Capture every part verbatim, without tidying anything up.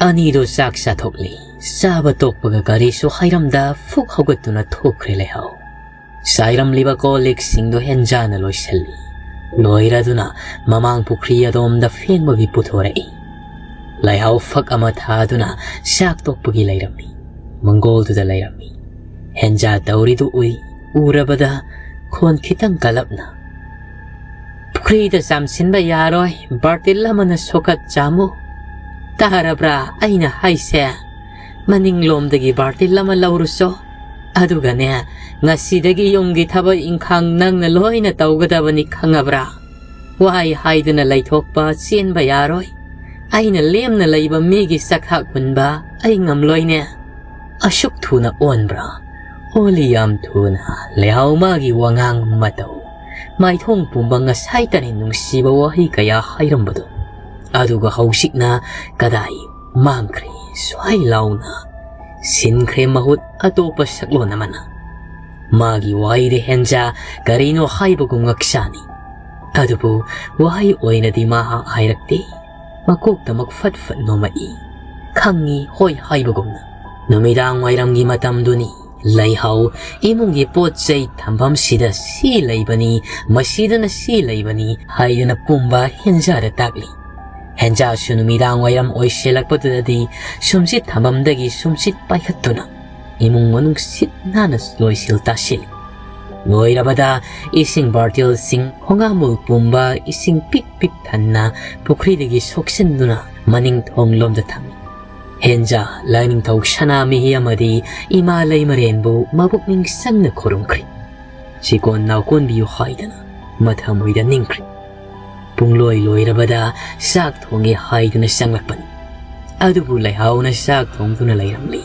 ꯑꯅꯤꯗꯣ ꯆꯥꯛ ꯆꯥꯊꯣꯛꯂꯤ꯫ ꯆꯥꯕ ꯇꯣꯛꯄꯒ ꯀꯔꯤꯁꯨ ꯍꯥꯏꯔꯝꯗ ꯐꯨꯛ ꯍꯧꯒꯠꯇꯨꯅ ꯊꯣꯛꯈ꯭ꯔꯦ ꯂꯩꯍꯥꯎ꯫ ꯆꯥꯏꯔꯝꯂꯤꯕ ꯀꯣꯜ ꯂꯤꯛꯁꯤꯡꯗꯣ ꯍꯦꯟꯖꯥꯅ ꯂꯣꯏꯁꯤꯜꯂꯤ꯫ ꯂꯣꯏꯔꯗꯨꯅ ꯃꯃꯥꯡ ꯄꯨꯈ꯭ꯔꯤ ꯑꯗꯣꯝꯗ ꯐꯦꯡꯕꯒꯤ ꯄꯨꯊꯣꯔꯛꯏ꯫ ꯂꯩꯍꯥꯎ ꯐꯛ ꯑꯃ ꯊꯥꯗꯨꯅ ꯆꯥꯛ ꯇꯣꯛꯄꯒꯤ ꯂꯩꯔꯝꯃꯤ꯫ ꯃꯪꯒꯣꯜꯗꯨꯗ ꯂꯩꯔꯝꯃꯤ꯫ ꯍꯦꯟꯖꯥ ꯇꯧꯔꯤꯗꯨ ꯎꯏ꯫ ꯎꯔꯕꯗ ꯈꯣꯟ ꯈꯤꯇꯪ ꯀꯜꯂꯞꯅ, "ꯄꯨꯈ꯭ꯔꯤꯗ ꯆꯥꯝꯁꯤꯟꯕ ꯌꯥꯔꯣꯏ, ꯕꯥꯔꯇꯤꯜ ꯑꯃꯅ ꯁꯣꯛꯀꯠ ꯆꯥꯝꯃꯨ꯫ ꯇꯥꯔꯕ꯭ꯔꯥ ꯑꯩꯅ ꯍꯥꯏꯁꯦ? ꯃꯅꯤꯡꯂꯣꯝꯗꯒꯤ ꯕꯥꯔꯇꯤꯜ ꯑꯃ ꯂꯧꯔꯨꯆꯣ꯫ ꯑꯗꯨꯒꯅꯦ, ꯉꯁꯤꯗꯒꯤ ꯌꯨꯝꯒꯤ ꯊꯕꯛ ꯏꯪꯈꯥꯡ ꯅꯪꯅ ꯂꯣꯏꯅ ꯇꯧꯒꯗꯕꯅꯤ, ꯈꯪꯉꯕ꯭ꯔꯥ? ꯋꯥꯍꯩ ꯍꯥꯏꯗꯨꯅ ꯂꯩꯊꯣꯛꯄ, ꯆꯦꯟꯕ ꯌꯥꯔꯣꯏ꯫ ꯑꯩꯅ ꯂꯦꯝꯅ ꯂꯩꯕ ꯃꯤꯒꯤ ꯆꯥꯛꯈꯥꯛ ꯍꯨꯟꯕ ꯑꯩ ꯉꯝꯂꯣꯏꯅꯦ꯫" ꯑꯁꯨꯛ ꯊꯨꯅ ꯑꯣꯟꯕ꯭ꯔꯥ? ꯑꯣꯜꯂꯤ ꯌꯥꯝ ꯊꯨꯅ꯫ ꯂꯩꯍꯥꯎ ꯃꯥꯒꯤ ꯋꯥꯉꯥꯡ ꯃꯇꯧ, ꯃꯥꯏꯊꯣꯡ ꯄꯨꯝꯕ ꯉꯁꯥꯏꯇꯅꯤ ꯅꯨꯡꯁꯤꯕ ꯋꯥꯍꯩ ꯀꯌꯥ ꯍꯥꯏꯔꯝꯕꯗꯣ꯫ ꯑꯗꯨꯒ ꯍꯧꯖꯤꯛꯅ ꯀꯗꯥꯏ ꯃꯥꯡꯈ꯭ꯔꯦ? ꯁ꯭ꯋꯥꯏ ꯂꯥꯎꯅ ꯁꯤꯟꯈ꯭ꯔꯦ ꯃꯍꯨꯠ ꯑꯇꯣꯞꯄ ꯁꯛꯂꯣꯟ ꯑꯃꯅ꯫ ꯃꯥꯒꯤ ꯋꯥꯍꯩꯗ ꯍꯦꯟꯖꯥ ꯀꯔꯤꯅꯣ ꯍꯥꯏꯕꯒꯨꯝ ꯉꯛꯆꯥꯅꯤ꯫ ꯑꯗꯨꯕꯨ ꯋꯥꯍꯩ ꯑꯣꯏꯅꯗꯤ ꯃꯍꯥꯛ ꯍꯥꯏꯔꯛꯇꯦ꯫ ꯃꯀꯣꯛꯇꯃꯛ ꯐꯠ ꯐꯠ ꯅꯣꯝꯃꯛꯏ꯫ ꯈꯪꯉꯤ ꯍꯣꯏ ꯍꯥꯏꯕꯒꯨꯝꯅ꯫ ꯅꯨꯃꯤꯗꯥꯡ ꯋꯥꯏꯔꯝꯒꯤ ꯃꯇꯝꯗꯨꯅꯤ꯫ ꯂꯩꯍꯥꯎ ꯏꯃꯨꯡꯒꯤ ꯄꯣꯠ ꯆꯩ ꯊꯝꯐꯝꯁꯤꯗ ꯁꯤ ꯂꯩꯕꯅꯤ, ꯃꯁꯤꯗꯅ ꯁꯤ ꯂꯩꯕꯅꯤ ꯍꯥꯏꯗꯅ ꯄꯨꯝꯕ ꯍꯦꯟꯖꯥꯗ ꯇꯥꯛꯂꯤ꯫ ꯍꯦꯟꯖꯥꯁꯨ ꯅꯨꯃꯤꯗꯥꯡ ꯋꯥꯏꯔꯝ ꯑꯣꯏꯁꯤꯜꯂꯛꯄꯗꯨꯗꯗꯤ ꯁꯨꯝꯆꯤꯠ ꯊꯝꯐꯝꯗꯒꯤ ꯁꯨꯝꯆꯤꯠ ꯄꯥꯏꯈꯠꯇꯨꯅ ꯏꯃꯨꯡ ꯃꯅꯨꯡ ꯁꯤꯠ ꯅꯥꯟꯅ ꯂꯣꯏꯁꯤꯜ ꯇꯥꯁꯤꯜꯂꯤ꯫ ꯂꯣꯏꯔꯕꯗ ꯏꯁꯤꯡ ꯕꯥꯔꯇꯤꯜꯁꯤꯡ, ꯈꯣꯡꯉꯥꯃꯨꯜ ꯄꯨꯝꯕ ꯏꯁꯤꯡ ꯄꯤꯛ ꯄꯤꯛ ꯊꯟꯅ ꯄꯨꯈ꯭ꯔꯤꯗꯒꯤ ꯁꯣꯛꯆꯤꯟꯗꯨꯅ ꯃꯅꯤꯡ ꯊꯣꯡꯂꯣꯝꯗ ꯊꯝꯃꯤ꯫ ꯍꯦꯟꯖꯥ, ꯂꯥꯏꯅꯤꯡꯊꯧ ꯁꯅꯥꯃꯍꯤ ꯑꯃꯗꯤ ꯏꯃꯥ ꯂꯩꯃꯔꯦꯟꯕꯨ ꯃꯕꯨꯛꯅꯤꯡ ꯆꯪꯅ ꯈꯨꯔꯨꯝꯈ꯭ꯔꯤ꯫ ꯆꯤꯀꯣꯟ ꯅꯥꯎꯀꯣꯟꯕꯤꯌꯨ ꯍꯥꯏꯗꯅ ꯃꯊꯃꯣꯏꯗ ꯅꯤꯡꯈ꯭ꯔꯤ꯫ ꯄꯨꯡꯂꯣꯏ ꯂꯣꯏꯔꯕꯗ ꯆꯥꯛ ꯊꯣꯡꯒꯦ ꯍꯥꯏꯗꯨꯅ ꯆꯪꯂꯛꯄꯅꯤ꯫ ꯑꯗꯨꯕꯨ ꯂꯩꯍꯥꯎꯅ ꯆꯥꯛ ꯊꯣꯡꯗꯨꯅ ꯂꯩꯔꯝꯂꯤ꯫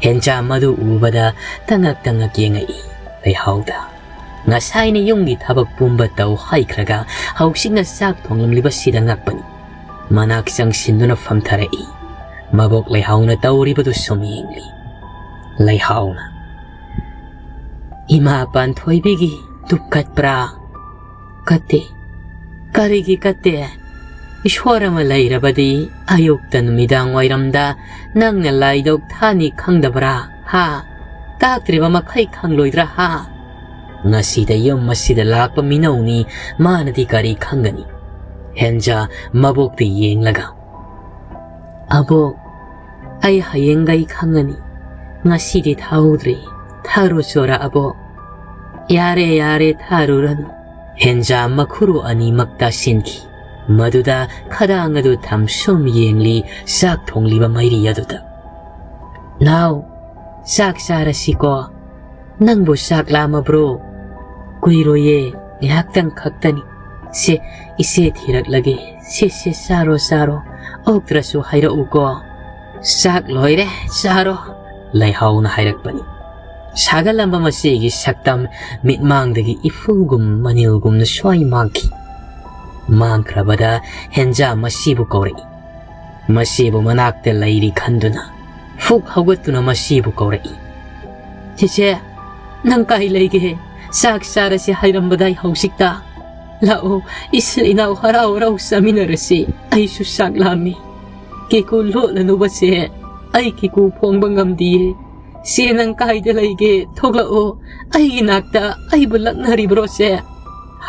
ꯍꯦꯟꯆꯥ ꯃꯗꯨ ꯎꯕꯗ ꯇꯉꯛ ꯇꯉꯛ ꯌꯦꯡꯉꯛꯏ꯫ ꯂꯩꯍꯥꯎꯗ ꯉꯁꯥꯏꯅ ꯌꯨꯝꯒꯤ ꯊꯕꯛ ꯄꯨꯝꯕ ꯇꯧ ꯍꯥꯏꯈ꯭ꯔꯒ ꯍꯧꯖꯤꯛꯅ ꯆꯥꯛ ꯊꯣꯡꯂꯝꯂꯤꯕꯁꯤꯗ ꯉꯛꯄꯅꯤ꯫ ꯃꯅꯥꯛ ꯆꯪꯁꯤꯟꯗꯨꯅ ꯐꯝꯊꯔꯛꯏ꯫ ꯃꯕꯣꯛ ꯂꯩꯍꯥꯎꯅ ꯇꯧꯔꯤꯕꯗꯨ ꯁꯨꯝ ꯌꯦꯡꯂꯤ꯫ ꯂꯩꯍꯥꯎꯅ, "ꯏꯃꯥ ꯄꯥꯟꯊꯣꯏꯕꯤꯒꯤ ꯙꯨꯞ ꯀꯠꯄ꯭ꯔꯥ?" "ꯀꯠꯇꯦ꯫" "ꯀꯔꯤꯒꯤ ꯀꯠꯇꯦ?" ꯏꯁꯣꯔ ꯑꯃ ꯂꯩꯔꯕꯗꯤ ꯑꯌꯨꯛꯇ ꯅꯨꯃꯤꯗꯥꯡ ꯋꯥꯏꯔꯝꯗ ꯅꯪꯅ ꯂꯥꯏꯗꯧ ꯊꯥꯅꯤ ꯈꯪꯗꯕ꯭ꯔꯥ? ꯍꯥ? ꯇꯥꯛꯇ꯭ꯔꯤꯕ ꯃꯈꯩ ꯈꯪꯂꯣꯏꯗ꯭ꯔꯥ? ꯍꯥ? ꯉꯁꯤꯗ ꯌꯨꯝ ꯑꯁꯤꯗ ꯂꯥꯛꯄ ꯃꯤꯅꯧꯅꯤ, ꯃꯥꯅꯗꯤ ꯀꯔꯤ ꯈꯪꯒꯅꯤ? ꯍꯦꯟꯖꯥ ꯃꯕꯣꯛꯇ ꯌꯦꯡꯂꯒ, "ꯑꯕꯣꯛ, ꯑꯩ ꯍꯌꯦꯡꯒꯩ ꯈꯪꯉꯅꯤ꯫ ꯉꯁꯤꯗꯤ ꯊꯥꯍꯧꯗ꯭ꯔꯦ꯫ ꯊꯥꯔꯨ ꯆꯣꯔꯥ ꯑꯕꯣꯛ?" "ꯌꯥꯔꯦ, ꯌꯥꯔꯦ, ꯊꯥꯔꯨꯔꯅꯨ꯫" ꯍꯦꯟꯖꯥ ꯃꯈꯨꯔꯨ ꯑꯅꯤꯃꯛ ꯇꯥꯁꯤꯟꯈꯤ꯫ ꯃꯗꯨꯗ ꯈꯗꯥꯡ ꯑꯗꯨ ꯊꯝ ꯁꯨꯝ ꯌꯦꯡꯂꯤ ꯆꯥꯛ ꯊꯣꯡꯂꯤꯕ ꯃꯩꯔꯤ ꯑꯗꯨꯗ꯫ "ꯅꯥꯎ, ꯆꯥꯛ ꯆꯥꯔꯁꯤꯀꯣ꯫ ꯅꯪꯕꯨ ꯆꯥꯛ ꯂꯥꯝꯃꯕ꯭ꯔꯣ? ꯀꯨꯏꯔꯣꯏꯌꯦ, ꯉꯥꯏꯍꯥꯛꯇꯪ ꯈꯛꯇꯅꯤ꯫ ꯁꯦ, ꯏꯆꯦ ꯊꯤꯔꯛꯂꯒꯦ꯫ ꯁꯦ, ꯁꯦ, ꯆꯥꯔꯣ, ꯆꯥꯔꯣ꯫ ꯑꯣꯛꯇ꯭ꯔꯁꯨ ꯍꯥꯏꯔꯛꯎꯀꯣ꯫" "ꯆꯥꯛ ꯂꯣꯏꯔꯦ, ꯆꯥꯔꯣ꯫" ꯂꯩꯍꯥꯎꯅ ꯍꯥꯏꯔꯛꯄꯅꯤ꯫ ꯁꯥꯒꯠꯂꯝꯕ ꯃꯆꯦꯒꯤ ꯁꯛꯇꯝ ꯃꯤꯠꯃꯥꯡꯗꯒꯤ ꯏꯐꯨꯒꯨꯝ ꯃꯅꯤꯜꯒꯨꯝꯅ ꯁ꯭ꯋꯥꯏ ꯃꯥꯡꯈꯤ꯫ ꯃꯥꯡꯈ꯭ꯔꯕꯗ ꯍꯦꯟꯖꯥ ꯃꯁꯤꯕꯨ ꯀꯧꯔꯛꯏ꯫ ꯃꯁꯤꯕꯨ ꯃꯅꯥꯛꯇ ꯂꯩꯔꯤ ꯈꯟꯗꯨꯅ ꯐꯨꯛ ꯍꯧꯒꯠꯇꯨꯅ ꯃꯁꯤꯕꯨ ꯀꯧꯔꯛꯏ꯫ "ꯆꯤꯆꯦ, ꯅꯪ ꯀꯥꯏ ꯂꯩꯒꯦ? ꯆꯥꯛ ꯆꯥꯔꯁꯤ ꯍꯥꯏꯔꯝꯕꯗꯥꯏ ꯍꯧꯖꯤꯛꯇ꯫ ꯂꯥꯛꯑꯣ, ꯏꯆꯤꯜ ꯏꯅꯥꯎ ꯍꯔꯥꯎ ꯍꯔꯥꯎ ꯆꯥꯃꯤꯟꯅꯔꯁꯤ꯫ ꯑꯩꯁꯨ ꯆꯥꯛ ꯂꯥꯝꯃꯤ꯫ ꯀꯦꯀꯨ ꯂꯣꯠꯂꯅꯨꯕꯁꯦ, ꯑꯩ ꯀꯦꯀꯨ ꯐꯣꯡꯕ ꯉꯝꯗꯤꯌꯦ꯫ ꯆꯦ, ꯅꯪ ꯀꯥꯏꯗ ꯂꯩꯒꯦ? ꯊꯣꯛꯂꯛꯑꯣ, ꯑꯩꯒꯤ ꯅꯥꯛꯇ꯫ ꯑꯩꯕꯨ ꯂꯛꯅꯔꯤꯕ꯭ꯔꯣ ꯆꯦ?"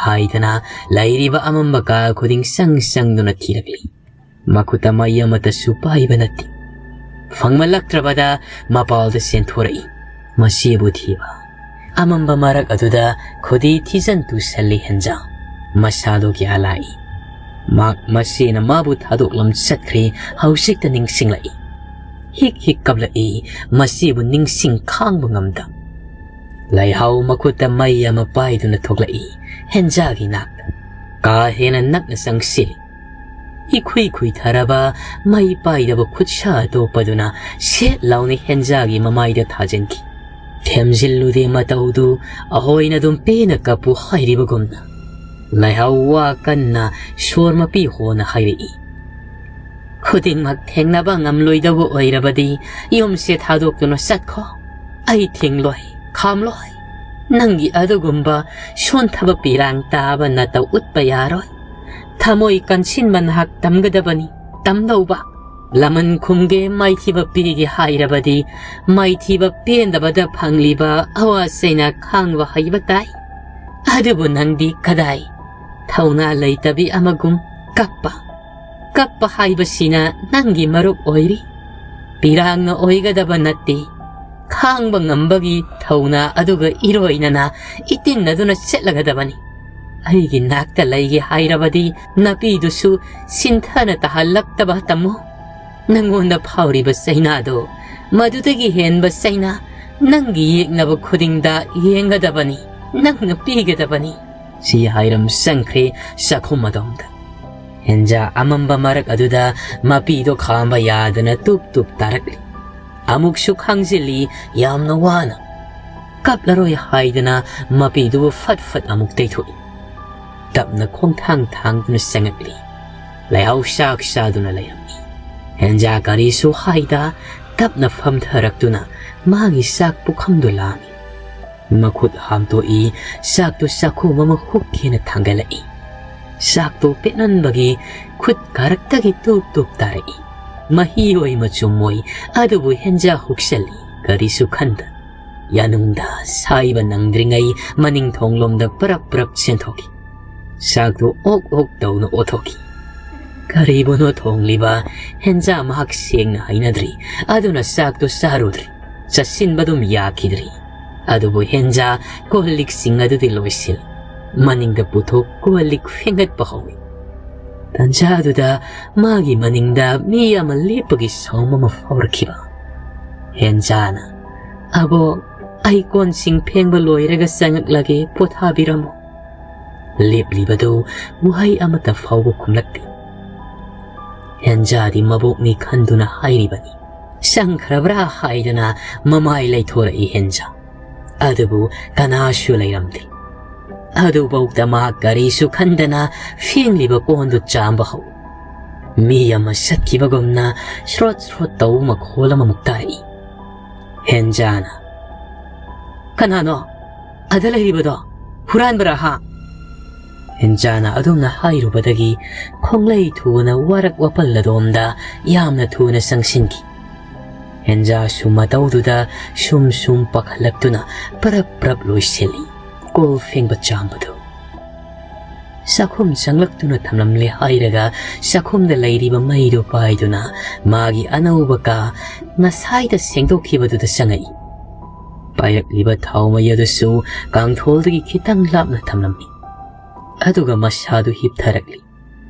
ꯍꯥꯏꯗꯅ ꯂꯩꯔꯤꯕ ꯑꯃꯝꯕ ꯀꯥ ꯈꯨꯗꯤꯡ ꯆꯪ ꯆꯪꯗꯨꯅ ꯊꯤꯔꯛꯂꯤ꯫ ꯃꯈꯨꯠꯇ ꯃꯩ ꯑꯃꯠꯇꯁꯨ ꯄꯥꯏꯕ ꯅꯠꯇꯦ꯫ ꯐꯪꯃꯜꯂꯛꯇ꯭ꯔꯕꯗ ꯃꯄꯥꯜꯗ ꯆꯦꯟꯊꯣꯔꯛꯏ꯫ ꯃꯁꯤꯕꯨ ꯊꯤꯕ꯫ ꯑꯃꯝꯕ ꯃꯔꯛ ꯑꯗꯨꯗ ꯈꯨꯗꯤ ꯊꯤꯖꯟ ꯇꯨꯁꯜꯂꯤ ꯍꯦꯟꯖꯥ꯫ ꯃꯁꯥꯗꯣ ꯀꯌꯥ ꯂꯥꯛꯏ꯫ ꯃꯍꯥꯛ ꯃꯁꯤꯅ ꯃꯥꯕꯨ ꯊꯥꯗꯣꯛꯂꯝ ꯆꯠꯈ꯭ꯔꯦ ꯍꯧꯖꯤꯛꯇ ꯅꯤꯡꯁꯤꯡꯂꯛꯏ꯫ ꯍꯤꯛ ꯍꯤꯛ ꯀꯞꯂꯛꯏ, ꯃꯁꯤꯕꯨ ꯅꯤꯡꯁꯤꯡ ꯈꯥꯡꯕ ꯉꯝꯗ꯫ ꯂꯩꯍꯥꯎ ꯃꯈꯨꯠꯇ ꯃꯩ ꯑꯃ ꯄꯥꯏꯗꯨꯅ ꯊꯣꯛꯂꯛꯏ ꯍꯦꯟꯖꯥꯒꯤ ꯅꯥꯛꯇ꯫ ꯀꯥ ꯍꯦꯟꯅ ꯅꯛꯅ ꯆꯪꯁꯤꯜꯂꯤ꯫ ꯏꯈꯨꯏ ꯈꯨꯏꯊꯔꯕ ꯃꯩ ꯄꯥꯏꯗꯕ ꯈꯨꯠꯁꯥ ꯑꯇꯣꯞꯄꯗꯨꯅ ꯁꯦꯠ ꯂꯥꯎꯅ ꯍꯦꯟꯖꯥꯒꯤ ꯃꯃꯥꯏꯗ ꯊꯥꯖꯤꯟꯈꯤ꯫ ꯊꯦꯝꯖꯤꯜꯂꯨꯗꯦ ꯃꯇꯧꯗꯨ ꯑꯍꯣꯏꯅ ꯑꯗꯨꯝ ꯄꯦꯅ ꯀꯞꯄꯨ ꯍꯥꯏꯔꯤꯕꯒꯨꯝꯅ꯫ ꯂꯩꯍꯥꯎ ꯋꯥ ꯀꯟꯅ ꯁꯣꯔ ꯃꯄꯤ ꯍꯣꯅ ꯍꯥꯏꯔꯛꯏ꯫ "ꯈꯨꯗꯤꯡꯃꯛ ꯊꯦꯡꯅꯕ ꯉꯝꯂꯣꯏꯗꯕ ꯑꯣꯏꯔꯕꯗꯤ ꯌꯨꯝꯁꯦ ꯊꯥꯗꯣꯛꯇꯨꯅ ꯆꯠꯈꯣ꯫ ꯑꯩ ꯊꯤꯡꯂꯣꯏ, ꯈꯥꯝꯂꯣꯏ꯫ ꯅꯪꯒꯤ ꯑꯗꯨꯒꯨꯝꯕ ꯁꯣꯟꯊꯕ ꯄꯤꯔꯥꯡ ꯇꯥꯕ ꯅꯇꯧ ꯎꯠꯄ ꯌꯥꯔꯣꯏ꯫ ꯊꯃꯣꯏ ꯀꯟꯁꯤꯟꯕ ꯅꯍꯥꯛ ꯇꯝꯒꯗꯕꯅꯤ, ꯇꯝꯗꯧꯕ꯫ ꯂꯃꯟ ꯈꯨꯝꯒꯦ, ꯃꯥꯏꯊꯤꯕ ꯄꯤꯒꯦ ꯍꯥꯏꯔꯕꯗꯤ ꯃꯥꯏꯊꯤꯕ ꯄꯦꯟꯗꯕꯗ ꯐꯪꯂꯤꯕ ꯑꯋꯥ ꯆꯩꯅ ꯈꯥꯡꯕ ꯍꯩꯕ ꯇꯥꯏ꯫ ꯑꯗꯨꯕꯨ ꯅꯪꯗꯤ ꯀꯗꯥꯏ? ꯊꯧꯅꯥ ꯂꯩꯇꯕꯤ ꯑꯃꯒꯨꯝ ꯀꯞꯄ꯫ ꯀꯞꯄ ꯍꯥꯏꯕꯁꯤꯅ ꯅꯪꯒꯤ ꯃꯔꯨꯞ ꯑꯣꯏꯔꯤ꯫ ꯄꯤꯔꯥꯡꯅ ꯑꯣꯏꯒꯗꯕ ꯅꯠꯇꯦ꯫ ꯈꯥꯡꯕ ꯉꯝꯕꯒꯤ ꯊꯧꯅꯥ ꯑꯗꯨꯒ ꯏꯔꯣꯏꯅꯅ ꯏꯇꯤꯟꯅꯗꯨꯅ ꯆꯠꯂꯒꯗꯕꯅꯤ꯫ ꯑꯩꯒꯤ ꯅꯥꯛꯇ ꯂꯩꯒꯦ ꯍꯥꯏꯔꯕꯗꯤ ꯅꯥꯄꯤꯗꯨꯁꯨ ꯁꯤꯟꯊꯅ ꯇꯥꯍꯜꯂꯛꯇꯕ ꯇꯝꯃꯨ꯫ ꯅꯪꯉꯣꯟꯗ ꯐꯥꯎꯔꯤꯕ ꯆꯩꯅꯥꯗꯣ ꯃꯗꯨꯗꯒꯤ ꯍꯦꯟꯕ ꯆꯩꯅꯥ ꯅꯪꯒꯤ ꯌꯦꯛꯅꯕ ꯈꯨꯗꯤꯡꯗ ꯌꯦꯡꯒꯗꯕꯅꯤ, ꯅꯪꯅ ꯄꯤꯒꯗꯕꯅꯤ꯫ ꯁꯤ ꯍꯥꯏꯔꯝ ꯆꯪꯈ꯭ꯔꯦ ꯆꯥꯛꯈꯨꯝ ꯑꯗꯣꯝꯗ꯫ ꯍꯦꯟꯖꯥ ꯑꯃꯝꯕ ꯃꯔꯛ ꯑꯗꯨꯗ ꯃꯄꯤꯗꯣ ꯈꯥꯝꯕ ꯌꯥꯗꯅ ꯇꯨꯞ ꯇꯨꯞ ꯇꯥꯔꯛꯂꯤ꯫ ꯑꯃꯨꯛꯁꯨ ꯈꯥꯡꯖꯤꯜꯂꯤ ꯌꯥꯝꯅ ꯋꯥꯅ꯫ ꯀꯞꯂꯔꯣꯏ ꯍꯥꯏꯗꯅ ꯃꯄꯤꯗꯨꯕꯨ ꯐꯠ ꯐꯠ ꯑꯃꯨꯛ ꯇꯩꯊꯣꯛꯏ꯫ ꯇꯞꯅ ꯈꯣꯡꯊꯥꯡ ꯊꯥꯡꯗꯨꯅ ꯆꯪꯉꯛꯂꯤ꯫ ꯂꯩꯍꯥꯎ ꯆꯥꯛ ꯆꯥꯗꯨꯅ ꯂꯩꯔꯝꯃꯤ꯫ ꯍꯦꯟꯖꯥ ꯀꯔꯤꯁꯨ ꯍꯥꯏꯗ ꯇꯞꯅ ꯐꯝꯊꯔꯛꯇꯨꯅ ꯃꯥꯒꯤ ꯆꯥꯛ ꯄꯨꯈꯝꯗꯨ ꯂꯥꯝꯃꯤ꯫ ꯃꯈꯨꯠ ꯍꯥꯝꯇꯣꯛꯏ, ꯆꯥꯛꯇꯨ ꯆꯥꯛꯈꯨꯝ ꯑꯃ ꯍꯨꯛꯀꯦꯅ ꯊꯥꯡꯒꯠꯂꯛꯏ꯫ ꯆꯥꯛꯇꯨ ꯄꯦꯠꯃꯟꯕꯒꯤ ꯈꯨꯠ ꯀꯥꯔꯛꯇꯒꯤ ꯇꯨꯞ ꯇꯨꯞ ꯇꯥꯔꯛꯏ꯫ ꯃꯍꯤ ꯑꯣꯏ ꯃꯆꯨꯝ ꯑꯣꯏ, ꯑꯗꯨꯕꯨ ꯍꯦꯟꯖꯥ ꯍꯨꯛꯆꯜꯂꯤ, ꯀꯔꯤꯁꯨ ꯈꯟꯗ꯫ ꯌꯥꯅꯨꯡꯗ ꯁꯥꯏꯕ ꯅꯪꯗ꯭ꯔꯤꯉꯩ ꯃꯅꯤꯡ ꯊꯣꯡꯂꯣꯝꯗ ꯄꯔꯞ ꯄꯔꯞ ꯆꯦꯟꯊꯣꯛꯈꯤ꯫ ꯆꯥꯛꯇꯨ ꯑꯣꯛ ꯑꯣꯛ ꯇꯧꯅ ꯑꯣꯊꯣꯛꯈꯤ꯫ ꯀꯔꯤꯕꯨꯅꯣ ꯊꯣꯡꯂꯤꯕ? ꯍꯦꯟꯖꯥ ꯃꯍꯥꯛ ꯁꯦꯡꯅ ꯍꯩꯅꯗ꯭ꯔꯤ, ꯑꯗꯨꯅ ꯆꯥꯛꯇꯨ ꯆꯥꯔꯨꯗ꯭ꯔꯤ꯫ ꯆꯠꯁꯤꯟꯕꯗꯨꯝ ꯌꯥꯈꯤꯗ꯭ꯔꯤ꯫ ꯑꯗꯨꯕꯨ ꯍꯦꯟꯖꯥ ꯀꯣꯜ ꯂꯤꯛꯁꯤꯡ ꯑꯗꯨꯗꯤ ꯂꯣꯏꯁꯤꯜ꯫ ꯃꯅꯤꯡꯗ ꯄꯨꯊꯣꯛ ꯀꯣꯜ ꯂꯤꯛ ꯐꯦꯡꯒꯠꯄ ꯍꯧꯏ꯫ ꯇꯟꯖꯥꯗꯨꯗ ꯃꯥꯒꯤ ꯃꯅꯤꯡꯗ ꯃꯤ ꯑꯃ ꯂꯦꯞꯄꯒꯤ ꯁꯥꯎꯝ ꯑꯃ ꯐꯥꯎꯔꯛꯈꯤꯕ꯫ ꯍꯦꯟꯖꯥꯅ, "ꯑꯕꯣꯛ, ꯑꯩ ꯀꯣꯟꯁꯤꯡ ꯐꯦꯡꯕ ꯂꯣꯏꯔꯒ ꯆꯪꯉꯛꯂꯒꯦ, ꯄꯣꯊꯥꯕꯤꯔꯝꯃꯣ꯫" ꯂꯦꯞꯂꯤꯕꯗꯨ ꯋꯥꯍꯩ ꯑꯃꯠꯇ ꯐꯥꯎꯕ ꯈꯨꯝꯂꯛꯇꯦ꯫ ꯍꯦꯟꯖꯥꯗꯤ ꯃꯕꯣꯛꯅꯤ ꯈꯟꯗꯨꯅ ꯍꯥꯏꯔꯤꯕꯅꯤ꯫ ꯆꯪꯈ꯭ꯔꯕ꯭ꯔꯥ ꯍꯥꯏꯗꯅ ꯃꯃꯥꯏ ꯂꯩꯊꯣꯔꯛꯏ ꯍꯦꯟꯖꯥ꯫ ꯑꯗꯨꯕꯨ ꯀꯅꯥꯁꯨ ꯂꯩꯔꯝꯗꯦ꯫ ꯑꯗꯨꯐꯥꯎꯗ ꯃꯍꯥꯛ ꯀꯔꯤꯁꯨ ꯈꯟꯗꯅ ꯐꯦꯡꯂꯤꯕ ꯀꯣꯟꯗꯨ ꯆꯥꯝꯕ ꯍꯧꯏ꯫ ꯃꯤ ꯑꯃ ꯆꯠꯈꯤꯕꯒꯨꯝꯅ ꯁ꯭ꯔꯣꯠ ꯁ꯭ꯔꯣꯠ ꯇꯧꯕ ꯃꯈꯣꯜ ꯑꯃꯃꯨꯛ ꯇꯥꯔꯛꯏ꯫ ꯍꯦꯟꯖꯥꯅ, "ꯀꯅꯥꯅꯣ ꯑꯗ ꯂꯩꯔꯤꯕꯗꯣ? ꯍꯨꯔꯥꯟꯕꯔꯥ ꯍꯥ?" ꯍꯦꯟꯖꯥꯅ ꯑꯗꯨꯝꯅ ꯍꯥꯏꯔꯨꯕꯗꯒꯤ ꯈꯣꯡꯂꯩ ꯊꯨꯅ ꯋꯥꯔꯛ ꯋꯥꯄꯜ ꯑꯗꯣꯝꯗ ꯌꯥꯝꯅ ꯊꯨꯅ ꯆꯪꯁꯤꯟꯈꯤ꯫ ꯍꯦꯟꯖꯥꯁꯨ ꯃꯇꯧꯗꯨꯗ ꯁꯨꯝ ꯁꯨꯝ ꯄꯥꯈꯠꯂꯛꯇꯨꯅ ꯄꯔꯞ ꯄꯔꯞ ꯂꯣꯏꯁꯤꯜꯂꯤ꯫ ꯀꯣꯜ ꯐꯦꯡꯕ ꯆꯥꯝꯕꯗꯨ꯫ ꯆꯥꯛꯈꯨꯝ ꯆꯪꯂꯛꯇꯨꯅ ꯊꯝꯂꯝꯂꯦ ꯍꯥꯏꯔꯒ ꯆꯥꯛꯈꯨꯝꯗ ꯂꯩꯔꯤꯕ ꯃꯩꯗꯨ ꯄꯥꯏꯗꯨꯅ ꯃꯥꯒꯤ ꯑꯅꯧꯕ ꯀꯥ ꯉꯁꯥꯏꯗ ꯁꯦꯡꯗꯣꯛꯈꯤꯕꯗꯨꯗ ꯆꯪꯉꯛꯏ꯫ ꯄꯥꯏꯔꯛꯂꯤꯕ ꯊꯥꯎ ꯃꯩ ꯑꯗꯨꯁꯨ ꯀꯥꯡꯊꯣꯜꯗꯒꯤ ꯈꯤꯇꯪ ꯂꯥꯞꯅ ꯊꯝꯂꯝꯃꯤ꯫ ꯑꯗꯨꯒ ꯃꯁꯥꯗꯨ ꯍꯤꯞꯊꯔꯛꯂꯤ꯫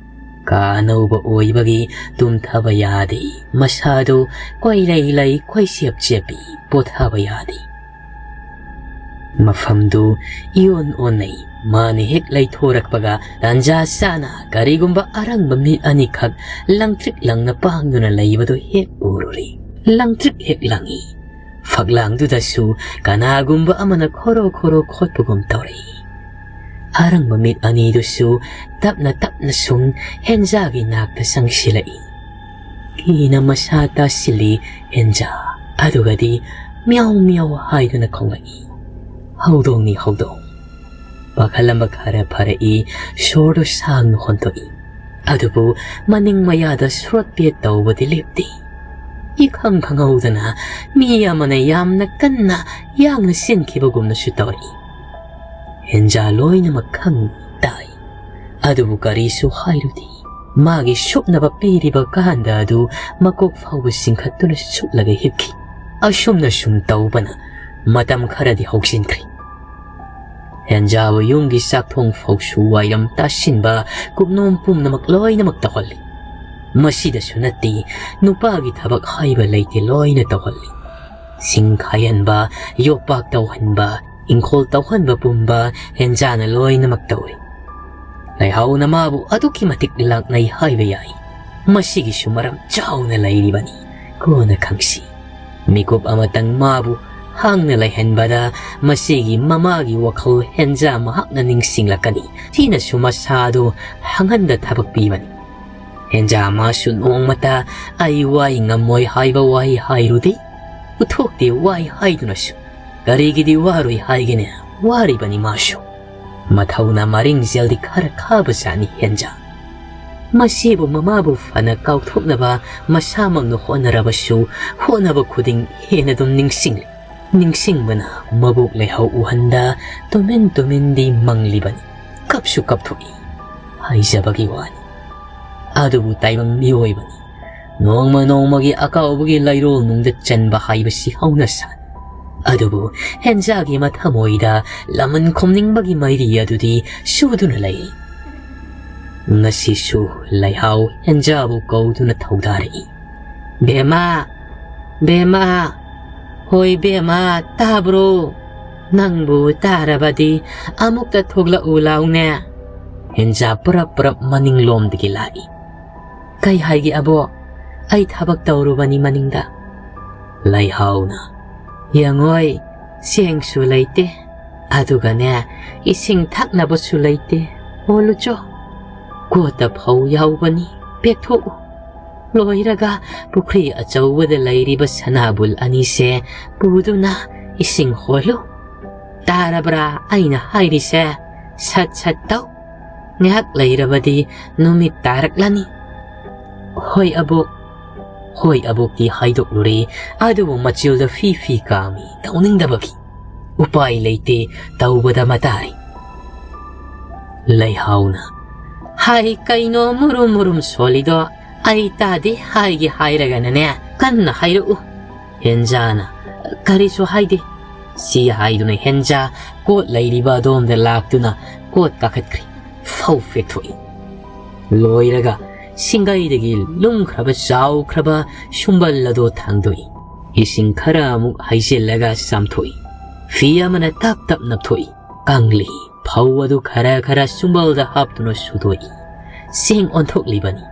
ꯀꯥ ꯑꯅꯧꯕ ꯑꯣꯏꯕꯒꯤ ꯇꯨꯝꯊꯕ ꯌꯥꯗꯦ꯫ ꯃꯁꯥꯗꯨ ꯀꯣꯏꯂꯩ ꯂꯩ, ꯀꯣꯏꯆꯦꯞ ꯆꯦꯞꯄꯤ, ꯄꯣꯊꯥꯕ ꯌꯥꯗꯦ꯫ ꯃꯐꯝꯗꯨ ꯏꯑꯣꯟ ꯑꯣꯟꯅꯩ꯫ ꯃꯥꯅ ꯍꯦꯛ ꯂꯩꯊꯣꯔꯛꯄꯒ ꯇꯥꯟꯖꯥ ꯆꯥꯅ ꯀꯔꯤꯒꯨꯝꯕ ꯑꯔꯪꯕ ꯃꯤꯠ ꯑꯅꯤꯈꯛ ꯂꯪꯇ꯭ꯔꯤꯛ ꯂꯪꯅ ꯄꯥꯡꯗꯨꯅ ꯂꯩꯕꯗꯨ ꯍꯦꯛ ꯎꯔꯨꯔꯦ꯫ ꯂꯪꯇ꯭ꯔꯤꯛ ꯍꯦꯛ ꯂꯪꯏ꯫ ꯐꯛꯂꯥꯡꯗꯨꯗꯁꯨ ꯀꯅꯥꯒꯨꯝꯕ ꯑꯃꯅ ꯈꯣꯔꯣ ꯈꯣꯔꯣ ꯈꯣꯠꯄꯒꯨꯝ ꯇꯧꯔꯛꯏ꯫ ꯑꯔꯪꯕ ꯃꯤꯠ ꯑꯅꯤꯗꯨꯁꯨ ꯇꯞꯅ ꯇꯞꯅ ꯁꯨꯝ ꯍꯦꯟꯖꯥꯒꯤ ꯅꯥꯛꯇ ꯆꯪꯁꯤꯜꯂꯛꯏ꯫ ꯀꯤꯅ ꯃꯁꯥ ꯇꯥꯁꯤꯜꯂꯤ ꯍꯦꯟꯖꯥ꯫ ꯑꯗꯨꯒꯗꯤ ꯃꯤꯌꯥꯎ ꯃꯤꯌꯥꯎ ꯍꯥꯏꯗꯨꯅ ꯈꯣꯡꯂꯛꯏ꯫ ꯍꯧꯗꯣꯡꯅꯤ ꯍꯧꯗꯣꯡ꯫ ꯄꯥꯈꯠꯂꯝꯕ ꯈꯔ ꯐꯔꯛꯏ, ꯁꯣꯔꯗꯨ ꯁꯥꯡꯅ ꯍꯣꯟꯗꯣꯛꯏ꯫ ꯑꯗꯨꯕꯨ ꯃꯅꯤꯡ ꯃꯌꯥꯗ ꯁ꯭ꯔꯣꯠ ꯄꯦꯠ ꯇꯧꯕꯗꯤ ꯂꯦꯞꯇꯦ꯫ ꯏꯈꯪ ꯈꯪꯍꯧꯗꯅ ꯃꯤ ꯑꯃꯅ ꯌꯥꯝꯅ ꯀꯟꯅ ꯌꯥꯡꯅ ꯆꯦꯟꯈꯤꯕꯒꯨꯝꯅꯁꯨ ꯇꯧꯔꯛꯏ꯫ ꯍꯦꯟꯖꯥ ꯂꯣꯏꯅꯃꯛ ꯈꯪꯏ, ꯇꯥꯏ꯫ ꯑꯗꯨꯕꯨ ꯀꯔꯤꯁꯨ ꯍꯥꯏꯔꯨꯗꯦ꯫ ꯃꯥꯒꯤ ꯁꯨꯞꯅꯕ ꯄꯤꯔꯤꯕ ꯀꯥꯟꯗ ꯑꯗꯨ ꯃꯀꯣꯛ ꯐꯥꯎꯕ ꯆꯤꯡꯈꯠꯇꯨꯅ ꯁꯨꯞꯂꯒ ꯍꯤꯞꯈꯤ꯫ ꯑꯁꯨꯝꯅ ꯁꯨꯝ ꯇꯧꯕꯅ ꯃꯇꯝ ꯈꯔꯗꯤ ꯍꯧꯖꯤꯟꯈ꯭ꯔꯦ꯫ ꯍꯦꯟꯖꯥꯕꯨ ꯌꯨꯝꯒꯤ ꯆꯥꯛꯊꯣꯡ ꯐꯥꯎꯁꯨ ꯋꯥꯏꯔꯝ ꯇꯥꯁꯤꯟꯕ, ꯀꯨꯞꯅꯣꯝ ꯄꯨꯝꯅꯃꯛ ꯂꯣꯏꯅꯃꯛ ꯇꯧꯍꯜꯂꯤ꯫ ꯃꯁꯤꯗꯁꯨ ꯅꯠꯇꯦ, ꯅꯨꯄꯥꯒꯤ ꯊꯕꯛ ꯍꯥꯏꯕ ꯂꯩꯇꯦ, ꯂꯣꯏꯅ ꯇꯧꯍꯜꯂꯤ꯫ ꯁꯤꯡ ꯈꯥꯏꯍꯟꯕ, ꯌꯣꯄꯥꯛ ꯇꯧꯍꯟꯕ, ꯏꯪꯈꯣꯜ ꯇꯧꯍꯟꯕ ꯄꯨꯝꯕ ꯍꯦꯟꯖꯥꯅ ꯂꯣꯏꯅꯃꯛ ꯇꯧꯏ꯫ ꯂꯩꯍꯥꯎꯅ ꯃꯥꯕꯨ ꯑꯗꯨꯛꯀꯤ ꯃꯇꯤꯛ ꯂꯥꯛꯅꯩ ꯍꯥꯏꯕ ꯌꯥꯏ꯫ ꯃꯁꯤꯒꯤꯁꯨ ꯃꯔꯝ ꯆꯥꯎꯅ ꯂꯩꯔꯤꯕꯅꯤ꯫ ꯀꯣꯟꯅ ꯈꯪꯁꯤ꯫ ꯃꯤꯀꯨꯞ ꯑꯃꯇꯪ ꯃꯥꯕꯨ ꯍꯥꯡꯅ ꯂꯩꯍꯟꯕꯗ ꯃꯁꯤꯒꯤ ꯃꯃꯥꯒꯤ ꯋꯥꯈꯜ ꯍꯦꯟꯖꯥ ꯃꯍꯥꯛꯅ ꯅꯤꯡꯁꯤꯡꯂꯛꯀꯅꯤ꯫ ꯁꯤꯅꯁꯨ ꯃꯁꯥꯗꯨ ꯍꯥꯡꯍꯟꯗ ꯊꯕꯛ ꯄꯤꯕꯅꯤ꯫ ꯍꯦꯟꯖꯥ ꯃꯥꯁꯨ ꯅꯣꯡꯃꯇ "ꯑꯩ ꯋꯥꯏ ꯉꯝꯃꯣꯏ" ꯍꯥꯏꯕ ꯋꯥꯍꯩ ꯍꯥꯏꯔꯨꯗꯦ꯫ ꯎꯠꯊꯣꯛꯇꯦ ꯋꯥꯏ ꯍꯥꯏꯗꯨꯅꯁꯨ꯫ ꯀꯔꯤꯒꯤꯗꯤ ꯋꯥꯔꯣꯏ ꯍꯥꯏꯒꯅꯤ? ꯋꯥꯔꯤꯕꯅꯤ ꯃꯥꯁꯨ꯫ ꯃꯊꯧꯅ ꯃꯔꯤꯡꯖꯦꯜꯗꯤ ꯈꯔ ꯈꯥꯕꯖꯥꯠꯅꯤ ꯍꯦꯟꯖꯥ꯫ ꯃꯁꯤꯕꯨ ꯃꯃꯥꯕꯨ ꯐꯅ ꯀꯥꯎꯊꯣꯛꯅꯕ ꯃꯁꯥꯃꯛꯅ ꯍꯣꯠꯅꯔꯕꯁꯨ, ꯍꯣꯠꯅꯕ ꯈꯨꯗꯤꯡ ꯍꯦꯟꯅ ꯑꯗꯨꯝ ꯅꯤꯡꯁꯤꯡꯂꯤ꯫ ꯅꯤꯡꯁꯤꯡꯕꯅ ꯃꯕꯣꯛ ꯂꯩꯍꯥꯎ ꯎꯍꯟꯗ ꯇꯨꯃꯤꯟ ꯇꯨꯃꯤꯟꯗꯤ ꯃꯪꯂꯤꯕꯅꯤ꯫ ꯀꯞꯁꯨ ꯀꯞꯊꯣꯛꯏ꯫ ꯍꯥꯏꯖꯕꯒꯤ ꯋꯥꯅꯤ꯫ ꯑꯗꯨꯕꯨ ꯇꯥꯏꯕꯪ ꯃꯤꯑꯣꯏꯕꯅꯤ꯫ ꯅꯣꯡꯃ ꯅꯣꯡꯃꯒꯤ ꯑꯀꯥꯎꯕꯒꯤ ꯂꯩꯔꯣꯜ ꯅꯨꯡꯗ ꯆꯟꯕ ꯍꯥꯏꯕꯁꯤ ꯍꯧꯅ ꯁꯥꯅꯤ꯫ ꯑꯗꯨꯕꯨ ꯍꯦꯟꯖꯥꯒꯤ ꯃꯊꯃꯣꯏꯗ ꯂꯃꯟ ꯈꯨꯝꯅꯤꯡꯕꯒꯤ ꯃꯩꯔꯤ ꯑꯗꯨꯗꯤ ꯁꯨꯗꯨꯅ ꯂꯩ꯫ ꯉꯁꯤꯁꯨ ꯂꯩꯍꯥꯎ ꯍꯦꯟꯖꯥꯕꯨ ꯀꯧꯗꯨꯅ ꯊꯧꯗꯥꯔꯛꯏ꯫ "ꯕꯦꯃꯥ! ꯕꯦꯃꯥ! ꯍꯣꯏ ꯕꯦꯃꯥ, ꯇꯥꯕ꯭ꯔꯣ? ꯅꯪꯕꯨ ꯇꯥꯔꯕꯗꯤ ꯑꯃꯨꯛꯇ ꯊꯣꯛꯂꯛꯎ ꯂꯥꯎꯅꯦ!" ꯍꯦꯟꯖꯥ ꯄꯔꯞ ꯄꯔꯞ ꯃꯅꯤꯡꯂꯣꯝꯗꯒꯤ ꯂꯥꯛꯏ꯫ "ꯀꯩ ꯍꯥꯏꯒꯦ ꯑꯕꯣꯛ? ꯑꯩ ꯊꯕꯛ ꯇꯧꯔꯨꯕꯅꯤ ꯃꯅꯤꯡꯗ꯫" ꯂꯩꯍꯥꯎꯅ, "ꯌꯦꯡꯉꯣꯏ, ꯆꯦꯡꯁꯨ ꯂꯩꯇꯦ, ꯑꯗꯨꯒꯅꯦ, ꯏꯁꯤꯡ ꯊꯛꯅꯕꯁꯨ ꯂꯩꯇꯦ꯫ ꯑꯣꯜꯂꯨꯆꯣ, ꯀꯣꯠꯇ ꯐꯧ ꯌꯥꯎꯕꯅꯤ, ꯄꯦꯛꯊꯣꯛꯎ꯫ ꯂꯣꯏꯔꯒ ꯄꯨꯈ꯭ꯔꯤ ꯑꯆꯧꯕꯗ ꯂꯩꯔꯤꯕ ꯁꯅꯥꯕꯨꯜ ꯑꯅꯤꯁꯦ ꯄꯨꯗꯨꯅ ꯏꯁꯤꯡ ꯍꯣꯜꯂꯨ꯫ ꯇꯥꯔꯕ꯭ꯔꯥ ꯑꯩꯅ ꯍꯥꯏꯔꯤꯁꯦ? ꯁꯠ ꯁꯠ ꯇꯧ꯫ ꯉꯥꯏꯍꯥꯛ ꯂꯩꯔꯕꯗꯤ ꯅꯨꯃꯤꯠ ꯇꯥꯔꯛꯂꯅꯤ꯫" "ꯍꯣꯏ ꯑꯕꯣꯛ꯫" "ꯍꯣꯏ ꯑꯕꯣꯛꯇꯤ" ꯍꯥꯏꯗꯣꯛꯂꯨꯔꯦ, ꯑꯗꯨꯕꯨ ꯃꯆꯤꯜꯗ ꯐꯤ ꯐꯤ ꯀꯥꯝꯃꯤ ꯇꯧꯅꯤꯡꯗꯕꯒꯤ꯫ ꯎꯄꯥꯏ ꯂꯩꯇꯦ, ꯇꯧꯕꯗ ꯃꯇꯥꯏ꯫ ꯂꯩꯍꯥꯎꯅ, "ꯍꯥꯏ, ꯀꯩꯅꯣ ꯃꯨꯔꯨꯝ ꯃꯨꯔꯨꯝ ꯁꯣꯜꯂꯤꯗꯣ? ꯑꯩ ꯇꯥꯗꯦ ꯍꯥꯏꯒꯦ ꯍꯥꯏꯔꯒꯅꯅꯦ, ꯀꯟꯅ ꯍꯥꯏꯔꯛꯎ꯫" ꯍꯦꯟꯖꯥꯅ, "ꯀꯔꯤꯁꯨ ꯍꯥꯏꯗꯦ꯫" ꯁꯤ ꯍꯥꯏꯗꯨꯅ ꯍꯦꯟꯖꯥ ꯀꯣꯠ ꯂꯩꯔꯤꯕ ꯑꯗꯣꯝꯗ ꯂꯥꯛꯇꯨꯅ ꯀꯣꯠ ꯀꯥꯈꯠꯈ꯭ꯔꯤ꯫ ꯐꯧ ꯄꯦꯛꯊꯣꯛꯏ꯫ ꯂꯣꯏꯔꯒ ꯁꯤꯡꯒꯩꯗꯒꯤ ꯂꯨꯝꯈ꯭ꯔꯕ ꯆꯥꯎꯈ꯭ꯔꯕ ꯁꯨꯝꯕꯜ ꯑꯗꯨ ꯊꯥꯡꯗꯣꯛꯏ꯫ ꯏꯁꯤꯡ ꯈꯔ ꯑꯃꯨꯛ ꯍꯩꯖꯤꯜꯂꯒ ꯆꯥꯝꯊꯣꯛꯏ꯫ ꯐꯤ ꯑꯃꯅ ꯇꯞ ꯇꯞ ꯅꯞꯊꯣꯛꯏ꯫ ꯀꯪꯂꯤ꯫ ꯐꯧ ꯑꯗꯨ ꯈꯔ ꯈꯔ ꯁꯨꯝꯕꯜꯗ ꯍꯥꯞꯇꯨꯅ ꯁꯨꯗꯣꯛꯏ꯫ ꯆꯦꯡ ꯑꯣꯟꯊꯣꯛꯂꯤꯕꯅꯤ꯫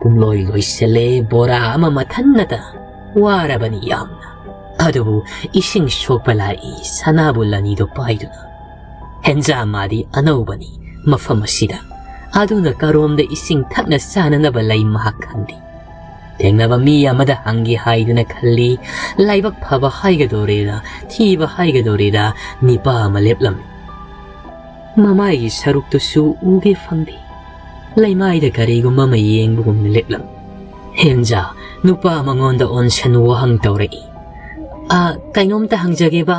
ꯄꯨꯝꯂꯣꯏ ꯂꯣꯏꯁꯤꯜꯂꯦ, ꯕꯣꯔꯥ ꯑꯃ ꯃꯊꯟꯅꯇ꯫ ꯋꯥꯔꯕꯅꯤ ꯌꯥꯝꯅ꯫ ꯑꯗꯨꯕꯨ ꯏꯁꯤꯡ ꯁꯣꯛꯄ ꯂꯥꯛꯏ, ꯁꯅꯥꯕꯨꯜ ꯑꯅꯤꯗꯨ ꯄꯥꯏꯗꯨꯅ꯫ ꯍꯦꯟꯖꯥ ꯃꯥꯗꯤ ꯑꯅꯧꯕꯅꯤ ꯃꯐꯝ ꯑꯁꯤꯗ꯫ ꯑꯗꯨꯅ ꯀꯔꯣꯝꯗ ꯏꯁꯤꯡ ꯊꯛꯅ ꯆꯥꯅꯅꯕ ꯂꯩ ꯃꯍꯥꯛ ꯈꯪꯗꯦ꯫ ꯊꯦꯡꯅꯕ ꯃꯤ ꯑꯃꯗ ꯍꯪꯒꯦ ꯍꯥꯏꯗꯨꯅ ꯈꯜꯂꯤ꯫ ꯂꯥꯏꯕꯛ ꯐꯕ ꯍꯥꯏꯒꯗꯧꯔꯤꯔꯥ, ꯊꯤꯕ ꯍꯥꯏꯒꯗꯧꯔꯤꯔꯥ, ꯅꯤꯄꯥ ꯑꯃ ꯂꯦꯞꯂꯝꯃꯤ꯫ ꯃꯃꯥꯏꯒꯤ ꯁꯔꯨꯛꯇꯨꯁꯨ ꯎꯒꯦ ꯐꯪꯗꯦ꯫ ꯂꯩꯃꯥꯏꯗ ꯀꯔꯤꯒꯨꯝꯕ ꯑꯃ ꯌꯦꯡꯕꯒꯨꯝꯅ ꯂꯦꯞꯂꯝꯃꯤ꯫ ꯍꯦꯟꯖꯥ ꯅꯨꯄꯥ ꯃꯉꯣꯟꯗ ꯑꯣꯟꯁꯟ ꯋꯥꯍꯪ ꯇꯧꯔꯛꯏ꯫ "ꯑ, ꯀꯩꯅꯣꯝꯇ ꯍꯪꯖꯒꯦꯕ?"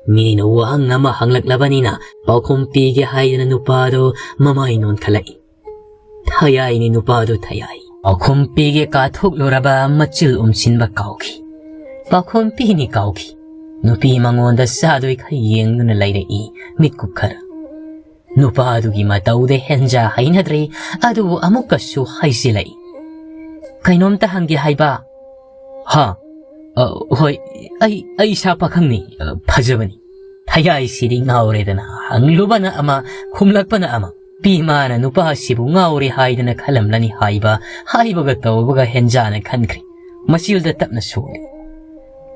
ꯃꯤꯅ ꯋꯥꯍꯪ ꯑꯃ ꯍꯪꯂꯛꯂꯕꯅꯤꯅ ꯄꯥꯎꯈꯨꯝ ꯄꯤꯒꯦ ꯍꯥꯏꯗꯅ ꯅꯨꯄꯥꯗꯨ ꯃꯃꯥꯏ ꯅꯣꯟꯈꯠꯂꯛꯏ꯫ ꯊꯌꯥꯏꯅꯤ ꯅꯨꯄꯥꯗꯨ ꯊꯌꯥꯏ꯫ ꯄꯥꯎꯈꯨꯝ ꯄꯤꯒꯦ ꯀꯥꯊꯣꯛꯂꯨꯔꯕ ꯃꯆꯤꯜ ꯎꯝꯁꯤꯟꯕ ꯀꯥꯎꯈꯤ꯫ ꯄꯥꯎꯈꯨꯝ ꯄꯤꯅꯤ ꯀꯥꯎꯈꯤ꯫ ꯅꯨꯄꯤ ꯃꯉꯣꯟꯗ ꯆꯥꯗꯣꯏ ꯈꯔ ꯌꯦꯡꯗꯨꯅ ꯂꯩꯔꯛꯏ ꯃꯤꯠꯀꯨꯞ ꯈꯔ꯫ ꯅꯨꯄꯥꯗꯨꯒꯤ ꯃꯇꯧꯗ ꯍꯦꯟꯖꯥ ꯍꯩꯅꯗ꯭ꯔꯦ, ꯑꯗꯨꯕꯨ ꯑꯃꯨꯛꯀꯁꯨ ꯍꯥꯏꯖꯤꯜꯂꯛꯏ꯫ "ꯀꯩꯅꯣꯝꯇ ꯍꯪꯒꯦ ꯍꯥꯏꯕ?" "ꯍꯥ? ꯑ, ꯍꯣꯏ, ꯑꯩ, ꯑꯩ ꯏꯁꯥ ꯄꯥꯈꯪꯅꯤ, ꯑ, ꯐꯖꯕꯅꯤ꯫" ꯊꯌꯥꯏꯁꯤꯗꯤ ꯉꯥꯎꯔꯦꯗꯅ, ꯍꯪꯂꯨꯕꯅ ꯑꯃ, ꯈꯨꯝꯂꯛꯄꯅ ꯑꯃ꯫ ꯄꯤ ꯃꯥꯅ ꯅꯨꯄꯥꯁꯤꯕꯨ ꯉꯥꯎꯔꯦ ꯍꯥꯏꯗꯅ ꯈꯜꯂꯝꯂꯅꯤ ꯍꯥꯏꯕ, ꯍꯥꯏꯕꯒ ꯇꯧꯕꯒ ꯍꯦꯟꯖꯥꯅ ꯈꯟꯈ꯭ꯔꯦ꯫ ꯃꯆꯤꯜꯗ ꯇꯞꯅ ꯁꯣꯜꯂꯤ꯫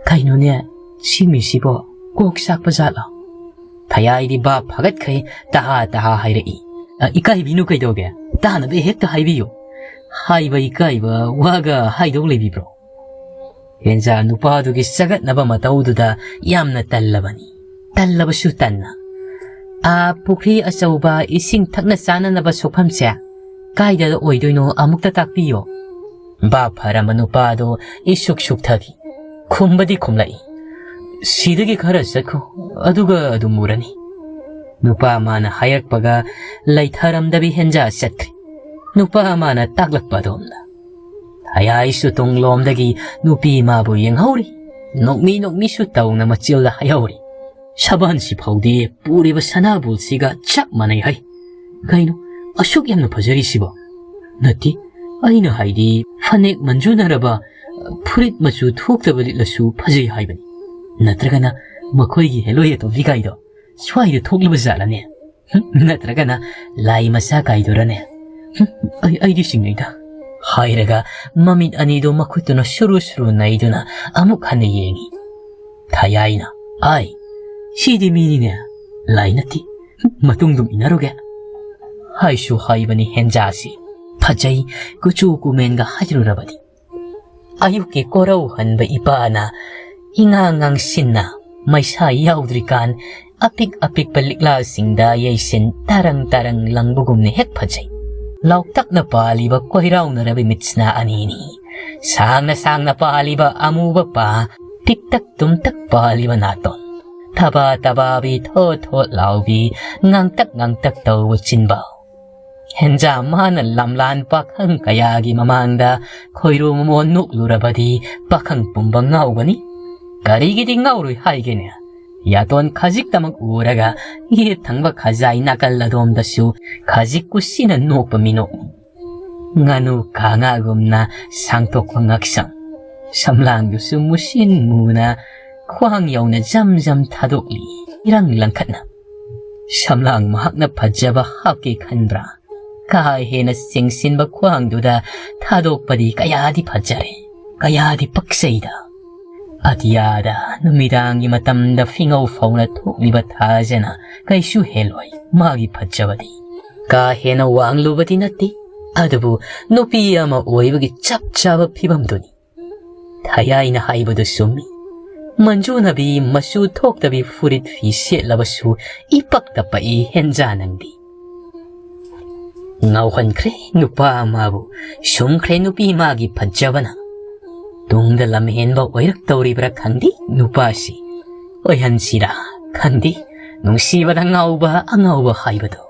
"ꯀꯩꯅꯣꯅꯦ, ꯁꯤ ꯃꯤꯁꯤꯕꯣ ꯀꯣꯛ ꯆꯥꯛꯄ ꯖꯥꯠꯂꯣ?" ꯊꯌꯥꯏꯗꯤ ꯚꯥꯞ ꯐꯒꯠꯈ꯭ꯔꯦ, ꯇꯍꯥ ꯇꯍꯥ ꯍꯥꯏꯔꯛꯏ꯫ "ꯑ, ꯏꯀꯥꯏꯕꯤꯅꯨ ꯀꯩꯗꯧꯒꯦ? ꯇꯥꯅꯕ ꯍꯦꯛꯇ ꯍꯥꯏꯕꯤꯌꯨ꯫ ꯍꯥꯏꯕ ꯏꯀꯥꯏꯕ ꯋꯥꯒ ꯍꯥꯏꯗꯧ ꯂꯩꯕꯤꯕ꯭ꯔꯣ?" ꯍꯦꯟꯖꯥ ꯅꯨꯄꯥꯗꯨꯒꯤ ꯆꯒꯠꯅꯕ ꯃꯇꯧꯗꯨꯗ ꯌꯥꯝꯅ ꯇꯜꯂꯕꯅꯤ꯫ ꯇꯜꯂꯕꯁꯨ ꯇꯟꯅ, "ꯑꯥ, ꯄꯨꯈ꯭ꯔꯤ ꯑꯆꯧꯕ ꯏꯁꯤꯡ ꯊꯛꯅ ꯆꯥꯅꯅꯕ ꯁꯣꯛꯐꯝꯁꯦ ꯀꯥꯏꯗ ꯑꯣꯏꯗꯣꯏꯅꯣ, ꯑꯃꯨꯛꯇ ꯇꯥꯛꯄꯤꯌꯣ?" ꯚꯥꯞ ꯐꯔꯝꯕ ꯅꯨꯄꯥꯗꯣ ꯏꯁꯨꯛ ꯁꯨꯛꯊꯈꯤ꯫ ꯈꯨꯝꯕꯗꯤ ꯈꯨꯝꯂꯛꯏ, "ꯁꯤꯗꯒꯤ ꯈꯔ ꯆꯠꯈꯣ, ꯑꯗꯨꯒ ꯑꯗꯨꯝ ꯎꯔꯅꯤ꯫" ꯅꯨꯄꯥ ꯃꯥꯅ ꯍꯥꯏꯔꯛꯄꯒ ꯂꯩꯊꯔꯝꯗꯕꯤ ꯍꯦꯟꯖꯥ ꯆꯠꯈ꯭ꯔꯦ꯫ ꯅꯨꯄꯥ ꯃꯥꯅ ꯇꯥꯛꯂꯛꯄ ꯑꯗꯣꯝꯗ꯫ ꯊꯌꯥꯏꯁꯨ ꯇꯨꯡꯂꯣꯝꯗꯒꯤ ꯅꯨꯄꯤ ꯃꯥꯕꯨ ꯌꯦꯡꯍꯧꯔꯤ꯫ ꯅꯣꯛꯃꯤ ꯅꯣꯛꯃꯤꯁꯨ ꯇꯧꯅ ꯃꯆꯤꯜꯗ ꯍꯥꯏꯍꯧꯔꯤ꯫ "ꯁꯕꯥꯟꯁꯤ ꯐꯥꯎꯗꯤ ꯄꯨꯔꯤꯕ ꯁꯅꯥꯕꯨꯜꯁꯤꯒ ꯆꯞ ꯃꯥꯟꯅꯩ ꯍꯥꯏ꯫ ꯀꯩꯅꯣ ꯑꯁꯨꯛ ꯌꯥꯝꯅ ꯐꯖꯔꯤꯁꯤꯕꯣ? ꯅꯠꯇꯦ, ꯑꯩꯅ ꯍꯥꯏꯗꯤ ꯐꯅꯦꯛ ꯃꯟꯖꯨꯅꯔꯕ ꯐꯨꯔꯤꯠ ꯃꯆꯨ ꯊꯣꯛꯇꯕ ꯂꯤꯠꯂꯁꯨ ꯐꯖꯩ ꯍꯥꯏꯕꯅꯤ꯫ ꯅꯠꯇ꯭ꯔꯒꯅ ꯃꯈꯣꯏꯒꯤ ꯍꯦꯂꯣꯏ ꯑꯇꯣꯝꯕꯤꯒꯥꯏꯗꯣ ꯁ꯭ꯋꯥꯏꯗ ꯊꯣꯛꯂꯕ ꯖꯥꯠꯂꯅꯦ? ꯍꯨꯝ, ꯅꯠꯇ꯭ꯔꯒꯅ ꯂꯥꯏ ꯃꯆꯥ ꯀꯥꯏꯗꯣꯔꯅꯦ? ꯍꯨꯝ, ꯑꯩ, ꯑꯩꯗꯤ ꯆꯤꯡꯅꯩꯗ꯫" ꯍꯥꯏꯔꯒ ꯃꯃꯤꯠ ꯑꯅꯤꯗꯨ ꯃꯈꯨꯠꯇꯨꯅ ꯁꯨꯔꯨ ꯁꯨꯔꯨ ꯅꯩꯗꯨꯅ ꯑꯃꯨꯛ ꯍꯟꯅ ꯌꯦꯡꯉꯤ꯫ ꯊꯌꯥꯏꯅ, "ꯑꯥꯏ, ꯁꯤꯗꯤ ꯃꯤꯅꯤꯅꯦ, ꯂꯥꯏ ꯅꯠꯇꯦ꯫ ꯍꯨꯝ, ꯃꯇꯨꯡꯗꯨꯝ ꯏꯟꯅꯔꯨꯒꯦ꯫" ꯍꯥꯏꯁꯨ ꯍꯥꯏꯕꯅꯤ ꯍꯦꯟꯖꯥꯁꯤ꯫ ꯐꯖꯩ, ꯀꯨꯆꯨ ꯀꯨꯃꯦꯟꯒ ꯍꯥꯏꯔꯨꯔꯕꯗꯤ꯫ ꯑꯌꯨꯛꯀꯤ ꯀꯣꯔꯧ ꯍꯟꯕ ꯏꯄꯥꯅ ꯏꯉꯥꯡ ꯉꯥꯡꯁꯤꯟꯅ ꯃꯩꯁꯥ ꯌꯥꯎꯗ꯭ꯔꯤꯀꯥꯟ ꯑꯄꯤꯛ ꯑꯄꯤꯛꯄ ꯂꯤꯛꯂꯥꯁꯤꯡꯗ ꯌꯩꯁꯤꯟ ꯇꯔꯪ ꯇꯔꯪ ꯂꯪꯕꯒꯨꯝꯅ ꯍꯦꯛ ꯐꯖꯩ꯫ ꯂꯥꯎꯇꯛꯅ ꯄꯥꯜꯂꯤꯕ ꯀꯣꯏꯔꯥꯎꯅꯔꯕ ꯃꯤꯠꯁꯤꯅ ꯑꯅꯤꯅꯤ꯫ ꯁꯥꯡꯅ ꯁꯥꯡꯅ ꯄꯥꯜꯂꯤꯕ ꯑꯃꯨꯕ ꯄꯥ, ꯄꯤꯛꯇꯛ ꯇꯨꯝꯇꯛ ꯄꯥꯜꯂꯤꯕ ꯅꯥꯇꯣꯟ, ꯊꯕꯥ ꯊꯕꯥꯕꯤ ꯊꯣꯠ ꯊꯣꯠ ꯂꯥꯎꯕꯤ, ꯉꯥꯡꯇꯛ ꯉꯥꯡꯇꯛ ꯇꯧꯕ ꯆꯤꯟꯕꯥꯜ꯫ ꯍꯦꯟꯖꯥ ꯃꯥꯅ ꯂꯝꯂꯥꯟ ꯄꯥꯈꯪ ꯀꯌꯥꯒꯤ ꯃꯃꯥꯡꯗ ꯈꯣꯏꯔꯨ ꯃꯃꯣꯟ ꯅꯣꯛꯂꯨꯔꯕꯗꯤ ꯄꯥꯈꯪ ꯄꯨꯝꯕ ꯉꯥꯎꯒꯅꯤ꯫ ꯀꯔꯤꯒꯤꯗꯤ ꯉꯥꯎꯔꯣꯏ ꯍꯥꯏꯒꯦꯅꯦ? ꯌꯥꯇꯣꯟ ꯈꯖꯤꯛꯇꯃꯛ ꯎꯔꯒ ꯌꯦꯠ ꯊꯪꯕ ꯈꯖꯥꯏ ꯅꯥꯀꯜ ꯑꯗꯣꯝꯗꯁꯨ ꯈꯖꯤꯛ ꯀꯨꯁꯤꯅ ꯅꯣꯛꯄ ꯃꯤꯅꯣꯛ꯫ ꯉꯥꯅꯨ ꯀꯥꯉꯥꯒꯨꯝꯅ ꯁꯥꯡꯇꯣꯛꯄ ꯉꯛꯁꯝ꯫ ꯁꯝꯂꯥꯡꯗꯨꯁꯨ ꯃꯨꯁꯤꯟ ꯃꯨꯅ ꯈ꯭ꯋꯥꯡ ꯌꯧꯅ ꯖꯝ ꯖꯝ ꯊꯥꯗꯣꯛꯂꯤ, ꯏꯔꯪ ꯂꯪꯈꯠꯅ꯫ ꯁꯝꯂꯥꯡ ꯃꯍꯥꯛꯅ ꯐꯖꯕ ꯍꯥꯞꯀꯦ ꯈꯟꯕ꯭ꯔꯥ? ꯀꯥ ꯍꯦꯟꯅ ꯆꯦꯡꯁꯤꯟꯕ ꯈ꯭ꯋꯥꯡꯗꯨꯗ ꯊꯥꯗꯣꯛꯄꯗꯤ ꯀꯌꯥꯗꯤ ꯐꯖꯔꯦ, ꯀꯌꯥꯗꯤ ꯄꯛꯆꯩꯗ꯫ ꯑꯇꯤꯌꯥꯗ ꯅꯨꯃꯤꯗꯥꯡꯒꯤ ꯃꯇꯝꯗ ꯐꯤꯉꯧ ꯐꯧꯅ ꯊꯣꯛꯂꯤꯕ ꯊꯥꯖꯅ ꯀꯩꯁꯨ ꯍꯦꯜꯂꯣꯏ ꯃꯥꯒꯤ ꯐꯖꯕꯗꯤ꯫ ꯀꯥ ꯍꯦꯟꯅ ꯋꯥꯡꯂꯨꯕꯗꯤ ꯅꯠꯇꯦ, ꯑꯗꯨꯕꯨ ꯅꯨꯄꯤ ꯑꯃ ꯑꯣꯏꯕꯒꯤ ꯆꯞ ꯆꯥꯕ ꯐꯤꯕꯝꯗꯨꯅꯤ꯫ ꯊꯌꯥꯏꯅ ꯍꯥꯏꯕꯗꯨ ꯆꯨꯝꯃꯤ꯫ ꯃꯟꯖꯨꯅꯕꯤ ꯃꯆꯨ ꯊꯣꯛꯇꯕꯤ ꯐꯨꯔꯤꯠ ꯐꯤ ꯁꯦꯠꯂꯕꯁꯨ ꯏꯄꯛꯇ ꯄꯛꯏ ꯍꯦꯟꯖꯥ ꯅꯪꯗꯤ꯫ ꯉꯥꯎꯍꯟꯈ꯭ꯔꯦ ꯅꯨꯄꯥ ꯑꯃꯕꯨ, ꯁꯨꯝꯈ꯭ꯔꯦ ꯅꯨꯄꯤ ꯃꯥꯒꯤ ꯐꯖꯕꯅ꯫ ꯇꯨꯡꯗ ꯂꯝꯍꯦꯟꯕ ꯑꯣꯏꯔꯛꯇꯧꯔꯤꯕ꯭ꯔꯥ ꯈꯪꯗꯦ ꯅꯨꯄꯥꯁꯤ꯫ ꯑꯣꯏꯍꯟꯁꯤꯔꯥ ꯈꯪꯗꯦ, ꯅꯨꯡꯁꯤꯕꯗ ꯉꯥꯎꯕ ꯑꯉꯥꯎꯕ ꯍꯥꯏꯕꯗꯣ꯫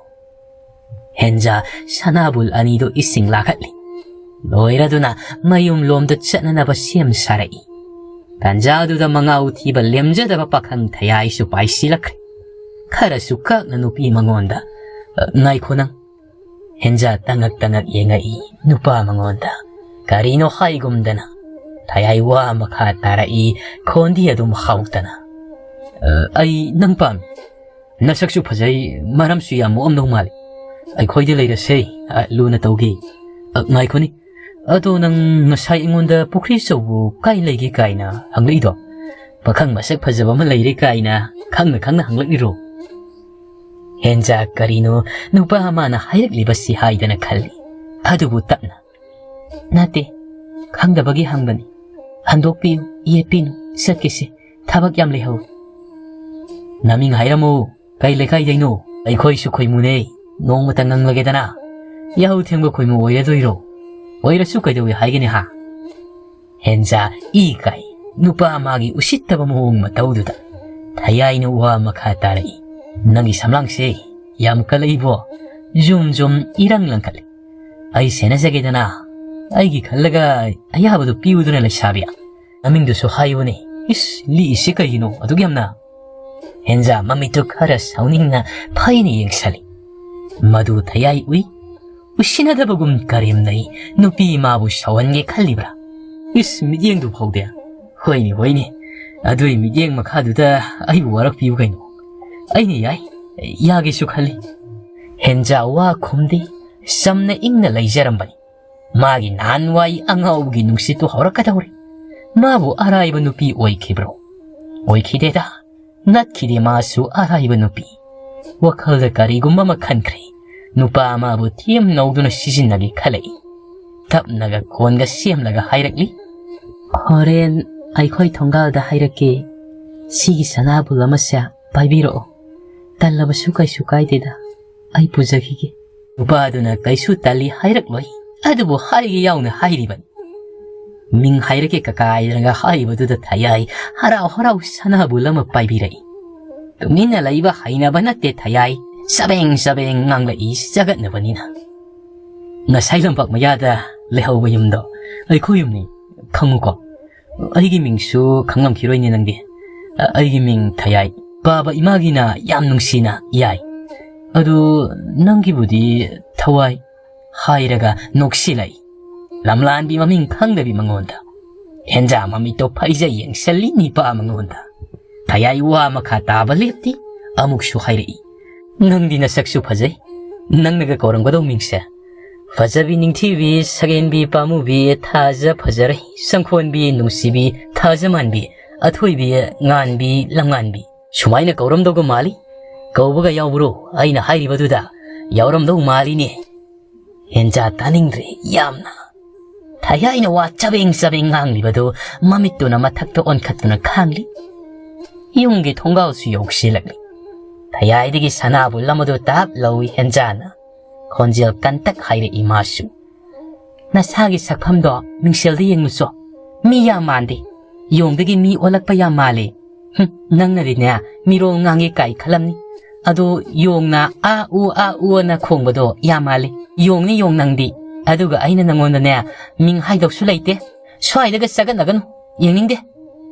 ꯍꯦꯟꯖꯥ ꯁꯅꯥꯕꯨꯜ ꯑꯅꯤꯗꯨ ꯏꯁꯤꯡ ꯂꯥꯈꯠꯂꯤ꯫ ꯂꯣꯏꯔꯗꯨꯅ ꯃꯌꯨꯝꯂꯣꯝꯗ ꯆꯠꯅꯅꯕ ꯁꯦꯝ ꯁꯥꯔꯛꯏ꯫ ꯇꯥꯟꯖꯥꯗꯨꯗ ꯃꯉꯥꯎ ꯊꯤꯕ ꯂꯦꯝꯖꯗꯕ ꯄꯥꯈꯪ ꯊꯌꯥꯏꯁꯨ ꯄꯥꯏꯁꯤꯜꯂꯛꯈ꯭ꯔꯦ꯫ ꯈꯔꯁꯨ ꯀꯛꯅ ꯅꯨꯄꯤ ꯃꯉꯣꯟꯗ, "ꯑ, ꯉꯥꯏꯈꯣ ꯅꯪ꯫" ꯍꯦꯟꯖꯥ ꯇꯉꯛ ꯇꯉꯛ ꯌꯦꯡꯉꯛꯏ ꯅꯨꯄꯥ ꯃꯉꯣꯟꯗ꯫ ꯀꯔꯤꯅꯣ ꯍꯥꯏꯒꯨꯝꯗꯅ ꯊꯌꯥꯏ ꯋꯥ ꯃꯈꯥ ꯇꯥꯔꯛꯏ, ꯈꯣꯟꯗꯤ ꯑꯗꯨꯝ ꯍꯥꯎꯇꯅ꯫ "ꯑ, ꯑꯩ ꯅꯪ ꯄꯥꯝꯃꯤ꯫ ꯅꯁꯛꯁꯨ ꯐꯖꯩ, ꯃꯔꯝꯁꯨ ꯌꯥꯝ ꯃꯣꯛꯑꯝꯗꯧ ꯃꯥꯜꯂꯤ꯫ ꯑꯩꯈꯣꯏꯗ ꯂꯩꯔꯁꯦ, ꯑ, ꯂꯨꯅ ꯇꯧꯒꯦ꯫ ꯑ, ꯉꯥꯏꯈꯣꯅꯤ, ꯑꯗꯣ ꯅꯪ ꯉꯁꯥꯏ ꯑꯩꯉꯣꯟꯗ ꯄꯨꯈ꯭ꯔꯤ ꯑꯆꯧꯕ ꯀꯥꯏ ꯂꯩꯒꯦ ꯀꯥꯏꯅ ꯍꯪꯂꯛꯏꯗꯣ? ꯄꯥꯈꯪ ꯃꯁꯛ ꯐꯖꯕ ꯑꯃ ꯂꯩꯔꯦ ꯀꯥꯏꯅ ꯈꯪꯅ ꯈꯪꯅ ꯍꯪꯂꯛꯂꯤꯔꯣ?" ꯍꯦꯟꯖꯥ ꯀꯔꯤꯅꯣ ꯅꯨꯄꯥ ꯑꯃꯅ ꯍꯥꯏꯔꯛꯂꯤꯕꯁꯤ ꯍꯥꯏꯗꯅ ꯈꯜꯂꯤ꯫ ꯑꯗꯨꯕꯨ ꯇꯞꯅ, "ꯅꯠꯇꯦ, ꯈꯪꯗꯕꯒꯤ ꯍꯪꯕꯅꯤ꯫ ꯍꯟꯗꯣꯛꯄꯤꯌꯨ, ꯌꯦꯠꯄꯤꯅꯨ, ꯆꯠꯈꯤꯁꯤ, ꯊꯕꯛ ꯌꯥꯝ ꯂꯩꯍꯧꯏ꯫" "ꯅꯃꯤꯡ ꯍꯥꯏꯔꯝꯃꯨ, ꯀꯩ ꯂꯩꯀꯥꯏꯗꯩꯅꯣ? ꯑꯩꯈꯣꯏꯁꯨ ꯈꯣꯏꯃꯨꯅꯦ, ꯅꯣꯡꯃꯇ ꯉꯪꯂꯒꯦꯗꯅ꯫ ꯌꯥꯍꯧ ꯊꯦꯡꯕ ꯈꯣꯏꯃꯨ ꯑꯣꯏꯔꯗꯣꯏꯔꯣ? ꯑꯣꯏꯔꯁꯨ ꯀꯩꯗꯧꯋꯦ ꯍꯥꯏꯒꯅꯤ ꯍꯥ?" ꯍꯦꯟꯖꯥ ꯏ ꯀꯥꯏ, ꯅꯨꯄꯥ ꯃꯥꯒꯤ ꯎꯁꯤꯠꯇꯕ ꯃꯑꯣꯡ ꯃꯇꯧꯗꯨꯗ꯫ ꯊꯌꯥꯏꯅ ꯋꯥ ꯃꯈꯥ ꯇꯥꯔꯛꯏ, "ꯅꯪꯒꯤ ꯁꯝꯂꯥꯡꯁꯦ ꯌꯥꯝ ꯀꯜꯂꯛꯏꯕꯣ, ꯖꯨꯝ ꯖꯨꯝ ꯏꯔꯪ ꯂꯪꯈꯠꯂꯤ꯫ ꯑꯩ ꯁꯦꯟꯅꯖꯒꯦꯗꯅ, ꯑꯩꯒꯤ ꯈꯜꯂꯒ ꯑꯌꯥꯕꯗꯨ ꯄꯤꯌꯨꯗꯅ ꯂꯩꯁꯥꯕꯤ꯫ ꯅꯃꯤꯡꯗꯨꯁꯨ ꯍꯥꯏꯌꯨꯅꯦ꯫ ꯏꯁ, ꯂꯤꯛꯏꯁꯤ ꯀꯩꯒꯤꯅꯣ ꯑꯗꯨꯛ ꯌꯥꯝꯅ?" ꯍꯦꯟꯖꯥ ꯃꯃꯤꯠꯇꯨ ꯈꯔ ꯁꯥꯎꯅꯤꯡꯅ ꯐꯩꯅ ꯌꯦꯡꯁꯜꯂꯤ꯫ ꯃꯗꯨ ꯊꯌꯥꯏ ꯎꯏ꯫ ꯎꯁꯤꯟꯅꯗꯕꯒꯨꯝ ꯀꯔꯦꯝꯅꯩ꯫ ꯅꯨꯄꯤ ꯃꯥꯕꯨ ꯁꯥꯎꯍꯟꯒꯦ ꯈꯜꯂꯤꯕ꯭ꯔꯥ? ꯏꯁ, ꯃꯤꯠꯌꯦꯡꯗꯨ ꯐꯥꯎꯗꯦ꯫ ꯍꯣꯏꯅꯦ, ꯍꯣꯏꯅꯦ, ꯑꯗꯨꯏ ꯃꯤꯠꯌꯦꯡ ꯃꯈꯥꯗꯨꯗ ꯑꯩꯕꯨ ꯋꯥꯔꯛꯄꯤꯌꯨ ꯀꯩꯅꯣ꯫ ꯑꯩꯅ ꯌꯥꯏ, ꯌꯥꯒꯦꯁꯨ ꯈꯜꯂꯤ꯫ ꯍꯦꯟꯖꯥ ꯋꯥ ꯈꯨꯝꯗꯦ꯫ ꯆꯝꯅ ꯏꯪꯅ ꯂꯩꯖꯔꯝꯕꯅꯤ꯫ ꯃꯥꯒꯤ ꯅꯍꯥꯟꯋꯥꯏ ꯑꯉꯥꯎꯕꯒꯤ ꯅꯨꯡꯁꯤꯠꯇꯨ ꯍꯧꯔꯛꯀꯗꯧꯔꯦ꯫ ꯃꯥꯕꯨ ꯑꯔꯥꯏꯕ ꯅꯨꯄꯤ ꯑꯣꯏꯈꯤꯕ꯭ꯔꯣ? ꯑꯣꯏꯈꯤꯗꯦꯗ꯫ ꯅꯠꯈꯤꯗꯦ ꯃꯥꯁꯨ ꯑꯔꯥꯏꯕ ꯅꯨꯄꯤ꯫ ꯋꯥꯈꯜꯗ ꯀꯔꯤꯒꯨꯝꯕ ꯑꯃ ꯈꯟꯈ꯭ꯔꯦ꯫ ꯅꯨꯄꯥ ꯑꯃꯕꯨ ꯊꯦꯝ ꯅꯧꯗꯨꯅ ꯁꯤꯖꯤꯟꯅꯒꯦ ꯈꯜꯂꯛꯏ꯫ ꯇꯞꯅꯒ ꯈꯣꯟꯒ ꯁꯦꯝꯂꯒ ꯍꯥꯏꯔꯛꯂꯤ, "ꯍꯣꯔꯦꯟ ꯑꯩꯈꯣꯏ ꯊꯣꯡꯒꯥꯜꯗ ꯍꯥꯏꯔꯛꯀꯦ꯫ ꯁꯤꯒꯤ ꯁꯅꯥꯕꯨꯜ ꯑꯃꯁꯦ ꯄꯥꯏꯕꯤꯔꯛꯑꯣ꯫ ꯇꯜꯂꯕꯁꯨ ꯀꯩꯁꯨ ꯀꯥꯏꯗꯦꯗ, ꯑꯩ ꯄꯨꯖꯈꯤꯒꯦ꯫" ꯅꯨꯄꯥꯗꯨꯅ ꯀꯩꯁꯨ ꯇꯜꯂꯤ ꯍꯥꯏꯔꯛꯂꯣꯏ, ꯑꯗꯨꯕꯨ ꯍꯥꯏꯒꯦ ꯌꯥꯎꯅ ꯍꯥꯏꯔꯤꯕꯅꯤ꯫ "ꯃꯤꯡ ꯍꯥꯏꯔꯛꯀꯦ ꯀꯀꯥ" ꯍꯥꯏꯗꯅꯒ ꯍꯥꯏꯔꯤꯕꯗꯨꯗ ꯊꯌꯥꯏ ꯍꯔꯥꯎ ꯍꯔꯥꯎ ꯁꯅꯥꯕꯨꯜ ꯑꯃ ꯄꯥꯏꯕꯤꯔꯛꯏ꯫ ꯇꯨꯃꯤꯟꯅ ꯂꯩꯕ ꯍꯩꯅꯕ ꯅꯠꯇꯦ ꯊꯌꯥꯏ, ꯆꯕꯦꯡ ꯆꯕꯦꯡ ꯉꯥꯡꯂꯛꯏ ꯁꯒꯠꯅꯕꯅꯤꯅ꯫ "ꯉꯁꯥꯏ ꯂꯝꯄꯥꯛ ꯃꯌꯥꯗ ꯂꯩꯍꯧꯕ ꯌꯨꯝꯗꯣ ꯑꯩꯈꯣꯏ ꯌꯨꯝꯅꯤ, ꯈꯪꯉꯨꯀꯣ꯫ ꯑꯩꯒꯤ ꯃꯤꯡꯁꯨ ꯈꯪꯂꯝꯈꯤꯔꯣꯏꯅꯦ ꯅꯪꯗꯤ꯫ ꯑ-, ꯑꯩꯒꯤ ꯃꯤꯡ ꯊꯌꯥꯏ꯫ ꯕꯥꯕꯥ ꯏꯃꯥꯒꯤꯅ ꯌꯥꯝ ꯅꯨꯡꯁꯤꯅ ꯌꯥꯏ꯫ ꯑꯗꯨ ꯅꯪꯒꯤꯕꯨꯗꯤ ꯊꯋꯥꯏ?" ꯍꯥꯏꯔꯒ ꯅꯣꯛꯁꯤꯜꯂꯛꯏ꯫ ꯂꯝꯂꯥꯟꯕꯤ ꯃꯃꯤꯡ ꯈꯪꯗꯕꯤ ꯃꯉꯣꯟꯗ꯫ ꯍꯦꯟꯖꯥ ꯃꯃꯤꯠꯇꯣ ꯐꯩꯖ ꯌꯦꯡꯁꯜꯂꯤ ꯅꯤꯄꯥ ꯃꯉꯣꯟꯗ꯫ ꯊꯌꯥꯏ ꯋꯥ ꯃꯈꯥ ꯇꯥꯕ ꯂꯦꯞꯇꯦ꯫ ꯑꯃꯨꯛꯁꯨ ꯍꯥꯏꯔꯛꯏ, "ꯅꯪꯗꯤ ꯅꯁꯛꯁꯨ ꯐꯖꯩ꯫ ꯅꯪꯅꯒ ꯀꯧꯔꯝꯒꯗꯧ ꯃꯤꯡꯁꯦ ꯐꯖꯕꯤ, ꯅꯤꯡꯊꯤꯕꯤ, ꯁꯒꯦꯟꯕꯤ, ꯄꯥꯃꯨꯕꯤ, ꯊꯥꯖ ꯐꯖꯔꯩ, ꯁꯪꯈꯣꯟꯕꯤ, ꯅꯨꯡꯁꯤꯕꯤ, ꯊꯥꯖ ꯃꯥꯟꯕꯤ, ꯑꯊꯣꯏꯕꯤ, ꯉꯥꯟꯕꯤ, ꯂꯝꯉꯥꯟꯕꯤ꯫ ꯁꯨꯃꯥꯏꯅ ꯀꯧꯔꯝꯗꯧꯒ ꯃꯥꯜꯂꯤ꯫ ꯀꯧꯕꯒ ꯌꯥꯎꯕ꯭ꯔꯣ? ꯑꯩꯅ ꯍꯥꯏꯔꯤꯕꯗꯨꯗ ꯌꯥꯎꯔꯝꯗꯧ ꯃꯥꯜꯂꯤꯅꯦ꯫" ꯍꯦꯟꯖꯥ ꯇꯥꯅꯤꯡꯗ꯭ꯔꯦ ꯌꯥꯝꯅ꯫ ꯊꯌꯥꯏꯅ ꯋꯥ ꯆꯕꯦꯡ ꯆꯕꯦꯡ ꯉꯥꯡꯂꯤꯕꯗꯨ ꯃꯃꯤꯠꯇꯨꯅ ꯃꯊꯛꯇ ꯑꯣꯟꯈꯠꯇꯨꯅ ꯈꯥꯡꯂꯤ꯫ ꯌꯨꯝꯒꯤ ꯊꯣꯡꯒꯥꯜꯁꯨ ꯌꯧꯁꯤꯜꯂꯛꯂꯤ꯫ ꯊꯌꯥꯏꯗꯒꯤ ꯁꯅꯥꯕꯨꯜ ꯑꯃꯗꯨ ꯇꯥꯞ ꯂꯧꯏ ꯍꯦꯟꯖꯥꯅ꯫ ꯈꯣꯟꯖꯦꯜ ꯀꯟꯇꯛ ꯍꯥꯏꯔꯛꯏ ꯃꯥꯁꯨ꯫ "ꯅꯁꯥꯒꯤ ꯁꯛꯐꯝꯗꯣ ꯃꯤꯡꯁꯦꯜꯗ ꯌꯦꯡꯉꯨꯆꯣ꯫ ꯃꯤ ꯌꯥꯝ ꯃꯥꯟꯗꯦ꯫ ꯌꯣꯡꯗꯒꯤ ꯃꯤ ꯑꯣꯜꯂꯛꯄ ꯌꯥꯝ ꯃꯥꯜꯂꯦ꯫ ꯍꯨꯝ, ꯅꯪꯅꯗꯤꯅꯦ, ꯃꯤꯔꯣꯜ ꯉꯥꯡꯉꯦ ꯀꯥꯏ ꯈꯜꯂꯝꯅꯤ꯫ ꯑꯗꯣ ꯌꯣꯡꯅ ꯑꯥ ꯎ ꯑꯥ ꯎ ꯑꯅ ꯈꯣꯡꯕꯗꯣ ꯌꯥꯝ ꯃꯥꯜꯂꯤ꯫ ꯌꯣꯡꯅꯤ ꯌꯣꯡ ꯅꯪꯗꯤ꯫ ꯑꯗꯨꯒ ꯑꯩꯅ ꯅꯪꯉꯣꯟꯗꯅꯦ ꯃꯤꯡ ꯍꯥꯏꯗꯧꯁꯨ ꯂꯩꯇꯦ꯫ ꯁ꯭ꯋꯥꯏꯗꯒ ꯆꯒꯠꯅꯒꯅꯨ꯫ ꯌꯦꯡꯅꯤꯡꯗꯦ꯫"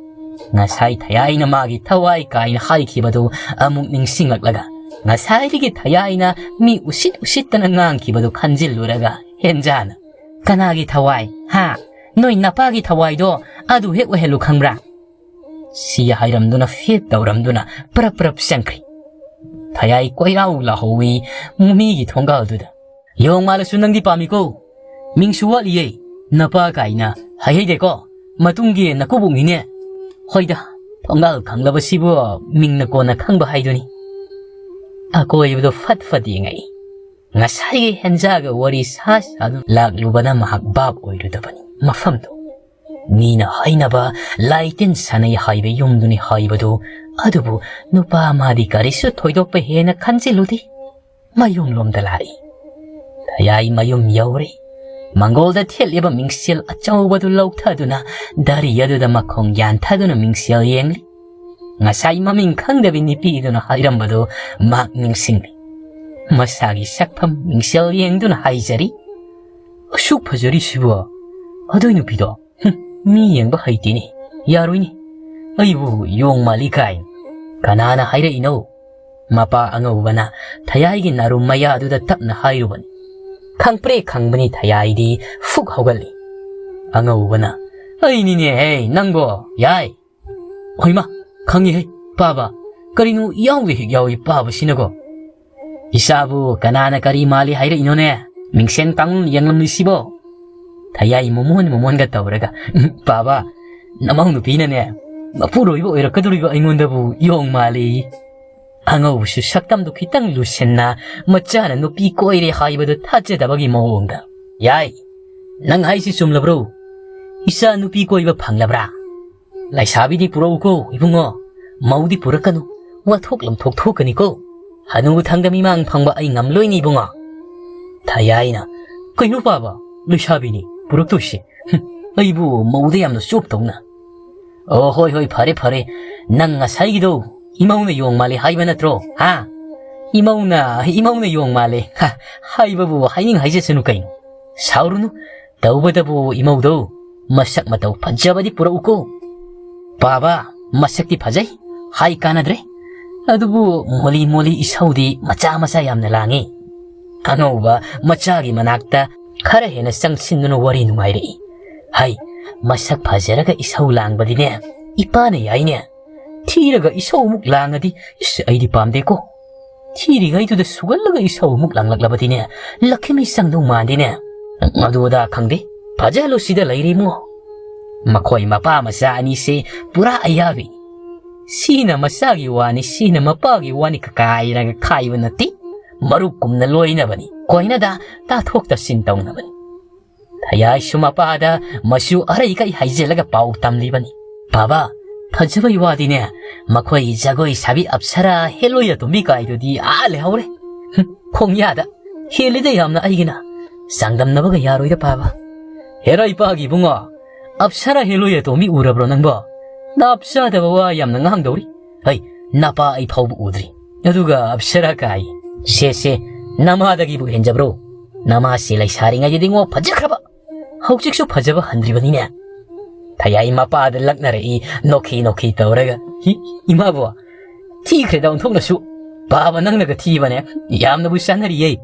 ꯉꯁꯥꯏ ꯊꯌꯥꯏꯅ ꯃꯥꯒꯤ ꯊꯋꯥꯏ ꯀꯥꯏꯅ ꯍꯥꯏꯈꯤꯕꯗꯨ ꯑꯃꯨꯛ ꯅꯤꯡꯁꯤꯡꯂꯛꯂꯒ, ꯉꯁꯥꯏꯗꯒꯤ ꯊꯌꯥꯏꯅ ꯃꯤ ꯎꯁꯤꯠ ꯎꯁꯤꯠꯇꯅ ꯉꯥꯡꯈꯤꯕꯗꯨ ꯈꯟꯖꯤꯜꯂꯨꯔꯒ ꯍꯦꯟꯖꯥꯅ, "ꯀꯅꯥꯒꯤ ꯊꯋꯥꯏ? ꯍꯥ? ꯅꯣꯏ ꯅꯄꯥꯒꯤ ꯊꯋꯥꯏꯗꯣ ꯑꯗꯨ ꯍꯦꯛ ꯑꯣꯏꯍꯜꯂꯨ ꯈꯪꯕ꯭ꯔꯥ?" ꯁꯤ ꯍꯥꯏꯔꯝꯗꯨꯅ ꯐꯦꯠ ꯇꯧꯔꯝꯗꯨꯅ ꯄ꯭ꯔꯞ ꯄ꯭ꯔꯞ ꯆꯪꯈ꯭ꯔꯤ꯫ ꯊꯌꯥꯏ ꯀꯣꯏꯔꯥꯎ ꯂꯥꯍꯧꯋꯤ꯫ ꯃꯤꯒꯤ ꯊꯣꯡꯒꯥꯜꯗꯨꯗ, "ꯌꯣꯡ ꯃꯥꯜꯂꯁꯨ ꯅꯪꯗꯤ ꯄꯥꯝꯃꯤꯀꯣ꯫ ꯃꯤꯡꯁꯨ ꯋꯥꯠꯂꯤꯌꯦ꯫ ꯅꯄꯥ ꯀꯥꯏꯅ ꯍꯥꯏꯍꯩꯗꯦꯀꯣ꯫ ꯃꯇꯨꯡꯒꯤ ꯅꯀꯨꯕꯣꯛꯅꯤꯅꯦ꯫ ꯍꯣꯏꯗ, ꯊꯣꯡꯒꯥꯜ ꯈꯪꯂꯕꯁꯤꯕꯨ ꯃꯤꯡꯅ ꯀꯣꯟꯅ ꯈꯪꯕ ꯍꯥꯏꯗꯨꯅꯤ꯫" ꯑꯀꯣꯏꯕꯗꯣ ꯐꯠ ꯐꯠ ꯌꯦꯡꯉꯛꯏ꯫ ꯉꯁꯥꯏꯒꯤ ꯍꯦꯟꯖꯥꯒ ꯋꯥꯔꯤ ꯁꯥ ꯁꯥꯗꯨꯅ ꯂꯥꯛꯂꯨꯕꯅ ꯃꯍꯥꯛ ꯚꯥꯞ ꯑꯣꯏꯔꯨꯗꯕꯅꯤ꯫ ꯃꯐꯝꯗꯨ ꯃꯤꯅ ꯍꯥꯏꯅꯕ ꯂꯥꯏ ꯇꯤꯟ ꯁꯥꯟꯅꯩ ꯍꯥꯏꯕ ꯌꯨꯝꯗꯨꯅꯤ ꯍꯥꯏꯕꯗꯨ꯫ ꯑꯗꯨꯕꯨ ꯅꯨꯄꯥ ꯑꯃꯗꯤ ꯀꯔꯤꯁꯨ ꯊꯣꯏꯗꯣꯛꯄ ꯍꯦꯟꯅ ꯈꯟꯖꯤꯜꯂꯨꯗꯦ꯫ ꯃꯌꯨꯝꯂꯣꯝꯗ ꯂꯥꯛꯏ꯫ ꯊꯌꯥꯏ ꯃꯌꯨꯝ ꯌꯧꯔꯦ꯫ ꯃꯪꯒꯣꯜꯗ ꯊꯦꯠꯂꯤꯕ ꯃꯤꯡꯁꯦꯜ ꯑꯆꯧꯕꯗꯨ ꯂꯧꯊꯗꯨꯅ ꯗꯥꯔꯤ ꯑꯗꯨꯗ ꯃꯈꯣꯡ ꯌꯥꯟꯊꯗꯨꯅ ꯃꯤꯡꯁꯦꯜ ꯌꯦꯡꯂꯤ꯫ ꯉꯁꯥꯏ ꯃꯃꯤꯡ ꯈꯪꯗꯕꯤ ꯅꯨꯄꯤꯗꯨꯅ ꯍꯥꯏꯔꯝꯕꯗꯨ ꯃꯍꯥꯛ ꯅꯤꯡꯁꯤꯡꯂꯤ꯫ ꯃꯁꯥꯒꯤ ꯁꯛꯐꯝ ꯃꯤꯡꯁꯦꯜ ꯌꯦꯡꯗꯨꯅ ꯍꯥꯏꯖꯔꯤ, "ꯑꯁꯨꯛ ꯐꯖꯔꯤꯁꯤꯕꯣ? ꯑꯗꯨꯏ ꯅꯨꯄꯤꯗꯣ, ꯍꯨꯝ, ꯃꯤ ꯌꯦꯡꯕ ꯍꯩꯇꯦꯅꯦ꯫ ꯌꯥꯔꯣꯏꯅꯦ꯫ ꯑꯩꯕꯨ ꯌꯣꯡ ꯃꯥꯜꯂꯤ ꯀꯥꯏꯅ꯫ ꯀꯅꯥꯅ ꯍꯥꯏꯔꯛꯏꯅꯣ?" ꯃꯄꯥ ꯑꯉꯧꯕꯅ ꯊꯌꯥꯏꯒꯤ ꯅꯥꯔꯨꯝ ꯃꯌꯥꯗꯨꯗ ꯇꯞꯅ ꯍꯥꯏꯔꯨꯕꯅꯤ꯫ ꯈꯪꯄ꯭ꯔꯦ ꯈꯪꯕꯅꯤ ꯊꯌꯥꯏꯗꯤ ꯐꯨꯛ ꯍꯧꯒꯠꯂꯤ꯫ ꯑꯉꯧꯕꯅ, "ꯑꯩꯅꯤꯅꯦ ꯍꯦ ꯅꯪꯕꯣ, ꯌꯥꯏ꯫ ꯍꯣꯏꯃ, ꯈꯪꯉꯤꯍꯦ, ꯄꯥꯕ꯫ ꯀꯔꯤꯅꯣ ꯏꯌꯥꯎꯗ ꯍꯦꯛ ꯌꯥꯎꯏ ꯄꯥꯕꯁꯤꯅꯀꯣ?" "ꯏꯆꯥꯕꯨ ꯀꯅꯥꯅ ꯀꯔꯤ ꯃꯥꯜꯂꯤ ꯍꯥꯏꯔꯛꯏꯅꯣꯅꯦ? ꯃꯤꯡꯁꯦꯟ ꯀꯥꯡꯂꯨꯟ ꯌꯦꯡꯂꯝꯂꯤꯁꯤꯕꯣ?" ꯊꯌꯥꯏ ꯃꯣꯃꯣꯟ ꯃꯣꯃꯣꯟꯒ ꯇꯧꯔꯒ, "ꯄꯥꯕ, ꯅꯃꯧ ꯅꯨꯄꯤꯅꯅꯦ, ꯃꯄꯨꯔꯣꯏꯕ ꯑꯣꯏꯔꯛꯀꯗꯧꯔꯤꯕ ꯑꯩꯉꯣꯟꯗꯕꯨ ꯌꯣꯡ ꯃꯥꯜꯂꯤ꯫" ꯑꯉꯧꯕꯁꯨ ꯁꯛꯇꯝꯗꯨ ꯈꯤꯇꯪ ꯂꯨꯁꯤꯟꯅ, ꯃꯆꯥꯅ ꯅꯨꯄꯤ ꯀꯣꯏꯔꯦ ꯍꯥꯏꯕꯗꯨ ꯊꯥꯖꯗꯕꯒꯤ ꯃꯑꯣꯡꯗ, "ꯌꯥꯏ, ꯅꯪ ꯍꯥꯏꯁꯤ ꯆꯨꯝꯂꯕ꯭ꯔꯣ? ꯏꯆꯥ ꯅꯨꯄꯤ ꯀꯣꯏꯕ ꯐꯪꯂꯕ꯭ꯔꯥ? ꯂꯩꯁꯥꯕꯤꯗꯤ ꯄꯨꯔꯛꯎꯀꯣ ꯏꯕꯨꯡꯉꯣ, ꯃꯧꯗꯤ ꯄꯨꯔꯛꯀꯅꯨ, ꯋꯥꯊꯣꯛ ꯂꯝꯊꯣꯛ ꯊꯣꯛꯀꯅꯤꯀꯣ꯫ ꯍꯅꯨ ꯊꯪꯗ ꯃꯤꯃꯥꯡ ꯐꯪꯕ ꯑꯩ ꯉꯝꯂꯣꯏꯅꯦ ꯏꯕꯨꯡꯉꯣ꯫ ꯊꯌꯥꯏꯅ, "ꯀꯩꯅꯣ ꯄꯥꯕ, ꯂꯩꯁꯥꯕꯤꯅꯤ ꯄꯨꯔꯛꯇꯣꯏꯁꯦ꯫ ꯍꯨꯝ, ꯑꯩꯕꯨ ꯃꯧꯗ ꯌꯥꯝꯅ ꯆꯣꯞꯇꯧꯅ꯫ ꯑꯣ, ꯍꯣꯏ, ꯍꯣꯏ, ꯐꯔꯦ, ꯐꯔꯦ꯫ ꯅꯪ ꯉꯁꯥꯏꯒꯤꯗꯣ ꯏꯃꯧꯅ ꯌꯣꯡ ꯃꯥꯜꯂꯦ ꯍꯥꯏꯕ ꯅꯠꯇ꯭ꯔꯣ? ꯍꯥ? ꯏꯃꯧꯅ, ꯏꯃꯧꯅ ꯌꯣꯡ ꯃꯥꯜꯂꯦ꯫ ꯍꯥ, ꯍꯥꯏꯕꯕꯨ ꯍꯥꯏꯅꯤꯡ ꯍꯥꯏꯖꯁꯅꯨ ꯀꯩꯅꯣ꯫ ꯁꯥꯎꯔꯨꯅꯨ꯫ ꯇꯧꯕꯇꯕꯨ ꯏꯃꯧꯗꯣ ꯃꯁꯛ ꯃꯇꯧ ꯐꯖꯕꯗꯤ ꯄꯨꯔꯛꯎꯀꯣ꯫ ꯄꯥꯕ, ꯃꯁꯛꯇꯤ ꯐꯖꯩ꯫ ꯍꯥꯏ ꯀꯥꯟꯅꯗ꯭ꯔꯦ꯫ ꯑꯗꯨꯕꯨ ꯃꯣꯂꯤ ꯃꯣꯂꯤ ꯏꯁꯧꯗꯤ ꯃꯆꯥ ꯃꯆꯥ ꯌꯥꯝꯅ ꯂꯥꯡꯉꯤ꯫" ꯑꯉꯧꯕ ꯃꯆꯥꯒꯤ ꯃꯅꯥꯛꯇ ꯈꯔ ꯍꯦꯟꯅ ꯆꯪꯁꯤꯟꯗꯨꯅ ꯋꯥꯔꯤ ꯅꯨꯡꯉꯥꯏꯔꯛꯏ꯫ "ꯍꯩ, ꯃꯁꯛ ꯐꯖꯔꯒ ꯏꯁꯧ ꯂꯥꯡꯕꯗꯤꯅꯦ, ꯏꯄꯥꯅ ꯌꯥꯏꯅꯦ꯫ ꯊꯤꯔꯒ ꯏꯁꯧ ꯑꯃꯨꯛ ꯂꯥꯡꯉꯗꯤ, ꯏꯁ, ꯑꯩꯗꯤ ꯄꯥꯝꯗꯦꯀꯣ꯫ ꯊꯤꯔꯤꯉꯩꯗꯨꯗ ꯁꯨꯒꯜꯂꯒ ꯏꯁꯧ ꯑꯃꯨꯛ ꯂꯥꯡꯂꯛꯂꯕꯗꯤꯅꯦ, ꯂꯛꯈꯤꯃꯤ ꯆꯪꯗꯧ ꯃꯥꯟꯗꯦꯅꯦ꯫ ꯑꯗꯨ ꯑꯗꯥ ꯈꯪꯗꯦ, ꯐꯖꯍꯜꯂꯨ ꯁꯤꯗ ꯂꯩꯔꯤꯃꯣ꯫" ꯃꯈꯣꯏ ꯃꯄꯥ ꯃꯆꯥ ꯑꯅꯤꯁꯦ ꯄꯨꯔꯥ ꯑꯌꯥꯕꯤ꯫ ꯁꯤꯅ ꯃꯆꯥꯒꯤ ꯋꯥꯅꯤ, ꯁꯤꯅ ꯃꯄꯥꯒꯤ ꯋꯥꯅꯤ ꯀꯀꯥꯏꯔꯒ ꯈꯥꯏꯕ ꯅꯠꯇꯦ꯫ ꯃꯔꯨꯞ ꯀꯨꯝꯅ ꯂꯣꯏꯅꯕꯅꯤ, ꯀꯣꯏꯅꯗ ꯇꯥꯊꯣꯛ ꯇꯥꯁꯤꯟ ꯇꯧꯅꯕꯅꯤ꯫ ꯊꯌꯥꯏꯁꯨ ꯃꯄꯥꯗ ꯃꯆꯨ ꯑꯔꯩꯀꯩ ꯍꯥꯏꯖꯤꯜꯂꯒ ꯄꯥꯎ ꯇꯝꯂꯤꯕꯅꯤ꯫ "ꯕꯥꯕꯥ, ꯐꯖꯕꯩ ꯋꯥꯗꯤꯅꯦ, ꯃꯈꯣꯏꯒꯤ ꯖꯒꯣꯏ ꯁꯥꯕꯤ ꯑꯞꯁꯔꯥ ꯍꯦꯂꯣꯏ ꯑꯇꯣꯝꯕꯤ ꯀꯥꯏꯗꯨꯗꯤ ꯑꯥ ꯂꯩꯍꯧꯔꯦ꯫ ꯍꯨꯝ, ꯈꯣꯡꯌꯥꯗ ꯍꯦꯜꯂꯤꯗ ꯌꯥꯝꯅ ꯑꯩꯒꯤꯅ꯫ ꯆꯥꯡꯗꯝꯅꯕꯒ ꯌꯥꯔꯣꯏꯗ ꯄꯥꯕ꯫" "ꯍꯦꯔꯥ ꯏꯄꯥꯒꯤ ꯏꯕꯨꯡꯉꯣ, ꯑꯞꯁꯔꯥ ꯍꯦꯂꯣꯏ ꯑꯇꯣꯝꯕꯤ ꯎꯔꯕ꯭ꯔꯣ ꯅꯪꯕꯣ? ꯅꯥꯞ ꯆꯥꯗꯕ ꯋꯥ ꯌꯥꯝꯅ ꯉꯥꯡꯗꯧꯔꯤ꯫ ꯍꯩ, ꯅꯄꯥ ꯑꯩ ꯐꯥꯎꯕ ꯎꯗ꯭ꯔꯤ꯫ ꯑꯗꯨꯒ ꯑꯞꯁꯔꯥ ꯀꯥꯏ꯫ ꯁꯦ, ꯁꯦ, ꯅꯃꯥꯗꯒꯤꯕꯨ ꯍꯦꯟꯖꯕ꯭ꯔꯣ? ꯅꯃꯥꯁꯤ ꯂꯩꯁꯥꯔꯤꯉꯩꯗꯗꯤ ꯉꯣ ꯐꯖꯈ꯭ꯔꯕ꯫ ꯍꯧꯖꯤꯛꯁꯨ ꯐꯖꯕ ꯍꯟꯗ꯭ꯔꯤꯕꯅꯤꯅꯦ꯫" ꯊꯌꯥꯏ ꯃꯄꯥꯗ ꯂꯛꯅꯔꯛꯏ, ꯅꯣꯛꯈꯤ ꯅꯣꯛꯈꯤ ꯇꯧꯔꯒ꯫ "ꯍꯤ, ꯏꯃꯥꯕꯣ, ꯊꯤꯈ꯭ꯔꯦꯗ ꯑꯣꯟꯊꯣꯛꯅꯁꯨ꯫ ꯄꯥꯕ ꯅꯪꯅꯒ ꯊꯤꯕꯅꯦ, ꯌꯥꯝꯅꯕꯨ ꯆꯥꯟꯅꯔꯤꯌꯦ꯫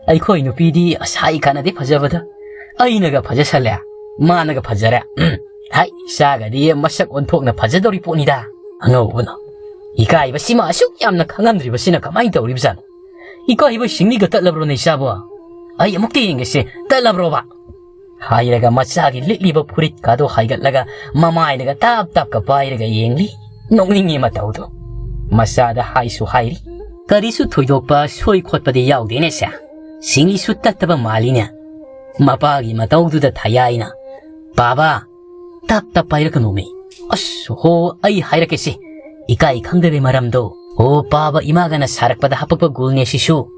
ꯑꯩꯈꯣꯏ ꯅꯨꯄꯤꯗꯤ ꯑꯁꯥꯏ ꯀꯥꯟꯅꯗꯦ ꯐꯖꯕꯗ꯫ ꯑꯩꯅꯒ ꯐꯖꯁꯜꯂꯦ, ꯃꯥꯅꯒ ꯐꯖꯔꯦ꯫ ꯎꯝ, ꯍꯥꯏ, ꯏꯆꯥꯒꯗꯤ ꯃꯁꯛ ꯑꯣꯟꯊꯣꯛꯅ ꯐꯖꯗꯧꯔꯤ ꯄꯣꯠꯅꯤꯗ꯫" ꯑꯉꯧꯕꯅ, "ꯏꯀꯥꯏꯕꯁꯤꯃ ꯑꯁꯨꯛ ꯌꯥꯝꯅ ꯈꯪꯍꯟꯗ꯭ꯔꯤꯕꯁꯤꯅ ꯀꯃꯥꯏꯅ ꯇꯧꯔꯤꯕꯖꯥꯠꯅꯣ? ꯏꯀꯥꯏꯕ ꯁꯤꯡꯂꯤꯒ ꯇꯠꯂꯕ꯭ꯔꯣꯅꯦ ꯏꯆꯥꯕꯣ? ꯑꯩ ꯑꯃꯨꯛꯇ ꯌꯦꯡꯒꯦꯁꯦ, ꯇꯠꯂꯕ꯭ꯔꯣꯕ?" ꯍꯥꯏꯔꯒ ꯃꯆꯥꯒꯤ ꯂꯤꯠꯂꯤꯕ ꯐꯨꯔꯤꯠꯀꯥꯗꯣ ꯍꯥꯏꯒꯠꯂꯒ ꯃꯃꯥꯏꯅꯒ ꯇꯥꯞ ꯇꯥꯞꯀ ꯄꯥꯏꯔꯒ ꯌꯦꯡꯂꯤ꯫ ꯅꯣꯛꯅꯤꯡꯉꯤ ꯃꯇꯧꯗꯣ꯫ ꯃꯆꯥꯗ ꯍꯥꯏꯁꯨ ꯍꯥꯏꯔꯤ꯫ ꯀꯔꯤꯁꯨ ꯊꯣꯏꯗꯣꯛꯄ ꯁꯣꯏ ꯈꯣꯠꯄꯗꯤ ꯌꯥꯎꯗꯦꯅꯦ ꯁꯦ꯫ ꯁꯤꯡꯂꯤꯁꯨ ꯇꯠꯇꯕ ꯃꯥꯜꯂꯤꯅꯦ꯫ ꯃꯄꯥꯒꯤ ꯃꯇꯧꯗꯨꯗ ꯊꯌꯥꯏꯅ, "ꯄꯥꯕ, ꯇꯞ ꯇꯞ ꯄꯥꯏꯔꯛꯀꯅꯣꯃꯤ꯫ ꯑꯁ ꯍꯣ, ꯑꯩ ꯍꯥꯏꯔꯛꯀꯦꯁꯦ꯫ ꯏꯀꯥꯏ ꯈꯪꯗꯕꯤ ꯃꯔꯝꯗꯣ꯫ ꯑꯣ ꯄꯥꯕ ꯏꯃꯥꯒꯅ ꯁꯥꯔꯛꯄꯗ ꯍꯥꯄꯛꯄ ꯒꯨꯜꯅꯦ ꯁꯤꯁꯨ꯫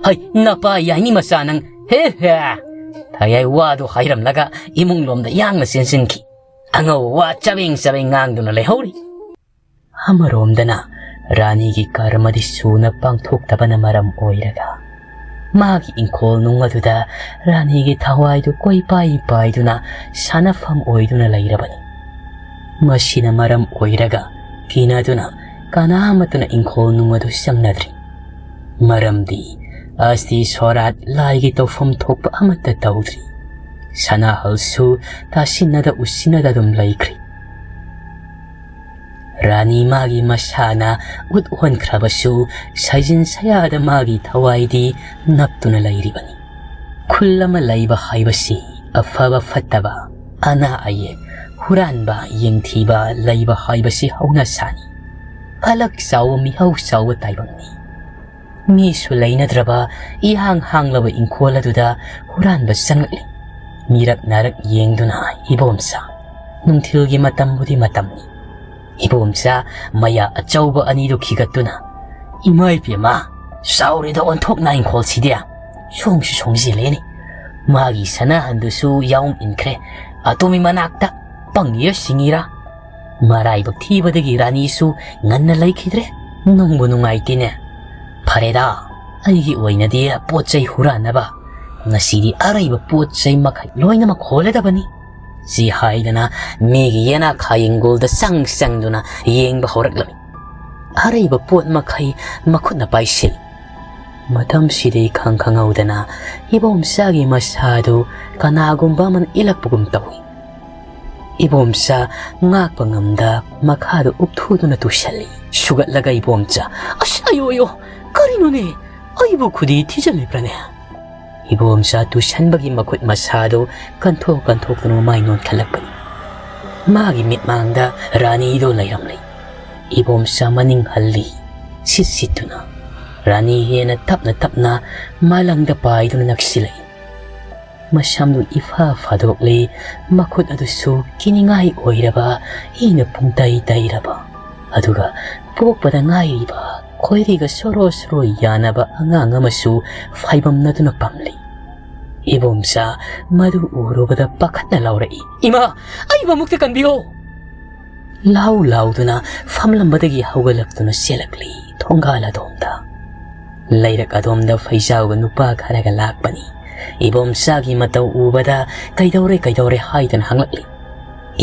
ꯍꯩ, ꯅꯄꯥ ꯌꯥꯏꯅꯤ ꯃꯆꯥ ꯅꯪ꯫ ꯍꯦ ꯍꯦ꯫ ꯊꯌꯥꯏ ꯋꯥꯗꯣ ꯍꯥꯏꯔꯝꯂꯒ ꯏꯃꯨꯡ ꯂꯣꯝꯗ ꯌꯥꯡꯅ ꯆꯦꯟꯁꯤꯟꯈꯤ꯫ ꯑꯉꯧꯕ ꯋꯥ ꯆꯕꯦꯡ ꯆꯕꯦꯡ ꯉꯥꯡꯗꯨꯅ ꯂꯩꯍꯧꯔꯤ꯫ ꯑꯃꯔꯣꯝꯗꯅ ꯔꯥꯅꯤꯒꯤ ꯀꯔꯃꯗꯤ ꯁꯨꯅ ꯄꯥꯡꯊꯣꯛꯇꯕꯅ ꯃꯔꯝ ꯑꯣꯏꯔꯒ ꯃꯥꯒꯤ ꯏꯪꯈꯣꯜ ꯅꯨꯡ ꯑꯗꯨꯗ ꯔꯥꯅꯤꯒꯤ ꯊꯋꯥꯏꯗꯨ ꯀꯣꯏꯄꯥꯏ ꯄꯥꯏꯗꯨꯅ ꯁꯥꯟꯅꯐꯝ ꯑꯣꯏꯗꯨꯅ ꯂꯩꯔꯕꯅꯤ꯫ ꯃꯁꯤꯅ ꯃꯔꯝ ꯑꯣꯏꯔꯒ ꯀꯤꯅꯗꯨꯅ ꯀꯅꯥ ꯑꯃꯠꯇꯅ ꯏꯪꯈꯣꯜ ꯅꯨꯡ ꯑꯗꯨ ꯆꯪꯅꯗ꯭ꯔꯤ꯫ ꯃꯔꯝꯗꯤ ꯑꯁꯇꯤ ꯁꯣꯔꯥꯠ ꯂꯥꯏꯒꯤ ꯇꯧꯐꯝ ꯊꯣꯛꯄ ꯑꯃꯠꯇ ꯇꯧꯗ꯭ꯔꯤ꯫ ꯁꯅꯥꯍꯜꯁꯨ ꯇꯥꯁꯤꯟꯅꯗ ꯎꯁꯤꯟꯅꯗ ꯑꯗꯨꯝ ꯂꯩꯈ꯭ꯔꯤ꯫ ꯔꯥꯅꯤ ꯃꯥꯒꯤ ꯃꯁꯥꯅ ꯎꯠ ꯍꯣꯟꯈ꯭ꯔꯕꯁꯨ ꯁꯩꯖꯤꯟ ꯁꯌꯥꯗ ꯃꯥꯒꯤ ꯊꯋꯥꯏꯗꯤ ꯅꯞꯇꯨꯅ ꯂꯩꯔꯤꯕꯅꯤ꯫ ꯈꯨꯜ ꯑꯃ ꯂꯩꯕ ꯍꯥꯏꯕꯁꯤ ꯑꯐꯕ ꯐꯠꯇꯕ, ꯑꯅꯥ ꯑꯌꯦꯛ, ꯍꯨꯔꯥꯟꯕ ꯌꯦꯡꯊꯤꯕ ꯂꯩꯕ ꯍꯥꯏꯕꯁꯤ ꯍꯧꯅꯁꯥꯅꯤ꯫ ꯐꯂꯛ ꯆꯥꯎꯕ ꯃꯤꯍꯧ ꯆꯥꯎꯕ ꯇꯥꯏꯕꯪꯅꯤ꯫ ꯃꯤꯁꯨ ꯂꯩꯅꯗ꯭ꯔꯕ ꯏꯍꯥꯡ ꯍꯥꯡꯂꯕ ꯏꯪꯈꯣꯜ ꯑꯗꯨꯗ ꯍꯨꯔꯥꯟꯕ ꯆꯪꯂꯛꯂꯤ꯫ ꯃꯤꯔꯛ ꯅꯥꯔꯛ ꯌꯦꯡꯗꯨꯅ ꯏꯕꯣꯝꯆꯥ, ꯅꯨꯡꯊꯤꯜꯒꯤ ꯃꯇꯝꯕꯨꯗꯤ ꯃꯇꯝꯅꯤ꯫ ꯏꯕꯣꯝꯆꯥ ꯃꯌꯥ ꯑꯆꯧꯕ ꯑꯅꯤꯗꯨ ꯈꯤꯒꯠꯇꯨꯅ, "ꯏꯃꯥ ꯏꯕꯦꯝꯃ, ꯆꯥꯎꯔꯦꯗ ꯑꯣꯟꯊꯣꯛꯅ ꯏꯪꯈꯣꯜꯁꯤꯗꯤ꯫ ꯁꯣꯡꯁꯨ ꯁꯣꯡꯖꯤꯜꯂꯦꯅꯦ꯫ ꯃꯥꯒꯤ ꯁꯅꯥꯍꯟꯗꯨꯁꯨ ꯌꯥꯎꯝ ꯏꯟꯈ꯭ꯔꯦ꯫ ꯑꯇꯣꯝꯕꯤ ꯃꯅꯥꯛꯇ ꯄꯪꯉꯤꯔ ꯁꯤꯡꯉꯤꯔ? ꯃꯔꯥꯏꯕꯛ ꯊꯤꯕꯗꯒꯤ ꯔꯥꯅꯤꯁꯨ ꯉꯟꯅ ꯂꯩꯈꯤꯗ꯭ꯔꯦ꯫ ꯅꯨꯡꯕꯨ ꯅꯨꯡꯉꯥꯏꯇꯦꯅꯦ꯫ ꯐꯔꯦꯗ, ꯑꯩꯒꯤ ꯑꯣꯏꯅꯗꯤ ꯄꯣꯠ ꯆꯩ ꯍꯨꯔꯥꯟꯅꯕ ꯉꯁꯤꯗꯤ ꯑꯔꯩꯕ ꯄꯣꯠ ꯆꯩ ꯃꯈꯩ ꯂꯣꯏꯅꯃꯛ ꯍꯣꯜꯂꯗꯕꯅꯤ" ꯁꯤ ꯍꯥꯏꯗꯅ ꯃꯤꯒꯤ ꯌꯦꯅꯥꯈꯥ ꯌꯦꯡꯒꯣꯜꯗ ꯆꯪ ꯆꯪꯗꯨꯅ ꯌꯦꯡꯕ ꯍꯧꯔꯛꯂꯝꯃꯤ꯫ ꯑꯔꯩꯕ ꯄꯣꯠ ꯃꯈꯩ ꯃꯈꯨꯠꯅ ꯄꯥꯏꯁꯤꯜꯂꯤ꯫ ꯃꯇꯝꯁꯤꯗ ꯏꯈꯪ ꯈꯪꯍꯧꯗꯅ ꯏꯕꯣꯝꯆꯥꯒꯤ ꯃꯁꯥꯗꯨ ꯀꯅꯥꯒꯨꯝꯕ ꯑꯃꯅ ꯏꯜꯂꯛꯄꯒꯨꯝ ꯇꯧꯏ꯫ ꯏꯕꯣꯝꯆꯥ ꯉꯥꯛꯄ ꯉꯝꯗ ꯃꯈꯥꯗ ꯎꯞꯊꯨꯗꯨꯅ ꯇꯨꯁꯜꯂꯤ꯫ ꯁꯨꯒꯠꯂꯒ ꯏꯕꯣꯝꯆꯥ, "ꯑꯁ, ꯑꯌꯣ, ꯑꯌꯣ, ꯀꯔꯤꯅꯣꯅꯦ? ꯑꯩꯕꯨ ꯈꯨꯗꯤ ꯊꯤꯖꯤꯜꯂꯤꯕ꯭ꯔꯥꯅꯦ?" ꯏꯕꯣꯝꯆꯥ ꯇꯨꯁꯟꯕꯒꯤ ꯃꯈꯨꯠ ꯃꯁꯥꯗꯨ ꯀꯟꯊꯣꯛ ꯀꯟꯊꯣꯛꯇꯨꯅ ꯃꯃꯥꯏ ꯅꯣꯟꯈꯠꯂꯛꯄꯅꯤ꯫ ꯃꯥꯒꯤ ꯃꯤꯠꯃꯥꯡꯗ ꯔꯥꯅꯤꯗꯨ ꯂꯩꯔꯝꯂꯤ꯫ ꯏꯕꯣꯝꯆꯥ ꯃꯅꯤꯡ ꯍꯜꯂꯤ, ꯁꯤꯠ ꯁꯤꯠꯇꯨꯅ꯫ ꯔꯥꯅꯤ ꯍꯦꯟꯅ ꯇꯞꯅ ꯇꯞꯅ ꯃꯥꯂꯪꯗ ꯄꯥꯏꯗꯨꯅ ꯅꯛꯁꯤꯜꯂꯛꯏ꯫ ꯃꯁꯝꯗꯨ ꯏꯐꯥ ꯐꯥꯗꯣꯛꯂꯤ, ꯃꯈꯨꯠ ꯑꯗꯨꯁꯨ ꯀꯤꯅꯤꯡꯉꯥꯏ ꯑꯣꯏꯔꯕ, ꯏꯅ ꯄꯨꯡꯇꯩ ꯇꯩꯔꯕ꯫ ꯑꯗꯨꯒ ꯄꯣꯛꯄꯗ ꯉꯥꯏꯔꯤꯕ ꯈꯣꯏꯔꯤꯒ ꯁꯣꯔꯣ ꯁꯣꯔꯣ ꯌꯥꯅꯕ ꯑꯉꯥꯡ ꯑꯃꯁꯨ ꯐꯥꯏꯕꯝꯅꯗꯨꯅ ꯄꯝꯂꯤ꯫ ꯏꯕꯣꯝꯆꯥ ꯃꯗꯨ ꯎꯔꯨꯕꯗ ꯄꯥꯈꯠꯅ ꯂꯥꯎꯔꯛꯏ, "ꯏꯃꯥ, ꯑꯩꯕꯨ ꯑꯃꯨꯛꯇ ꯀꯟꯕꯤꯌꯣ!" ꯂꯥꯎ ꯂꯥꯎꯗꯨꯅ ꯐꯝꯂꯝꯕꯗꯒꯤ ꯍꯧꯒꯠꯂꯛꯇꯨꯅ ꯆꯦꯜꯂꯛꯂꯤ ꯊꯣꯡꯒꯥꯜ ꯑꯗꯣꯝꯗ꯫ ꯂꯩꯔꯛ ꯑꯗꯣꯝꯗ ꯐꯩꯖꯥꯎꯒ ꯅꯨꯄꯥ ꯈꯔꯒ ꯂꯥꯛꯄꯅꯤ꯫ ꯏꯕꯣꯝꯆꯥꯒꯤ ꯃꯇꯧ ꯎꯕꯗ "ꯀꯩꯗꯧꯔꯦ, ꯀꯩꯗꯧꯔꯦ?" ꯍꯥꯏꯗꯨꯅ ꯍꯪꯂꯛꯂꯤ꯫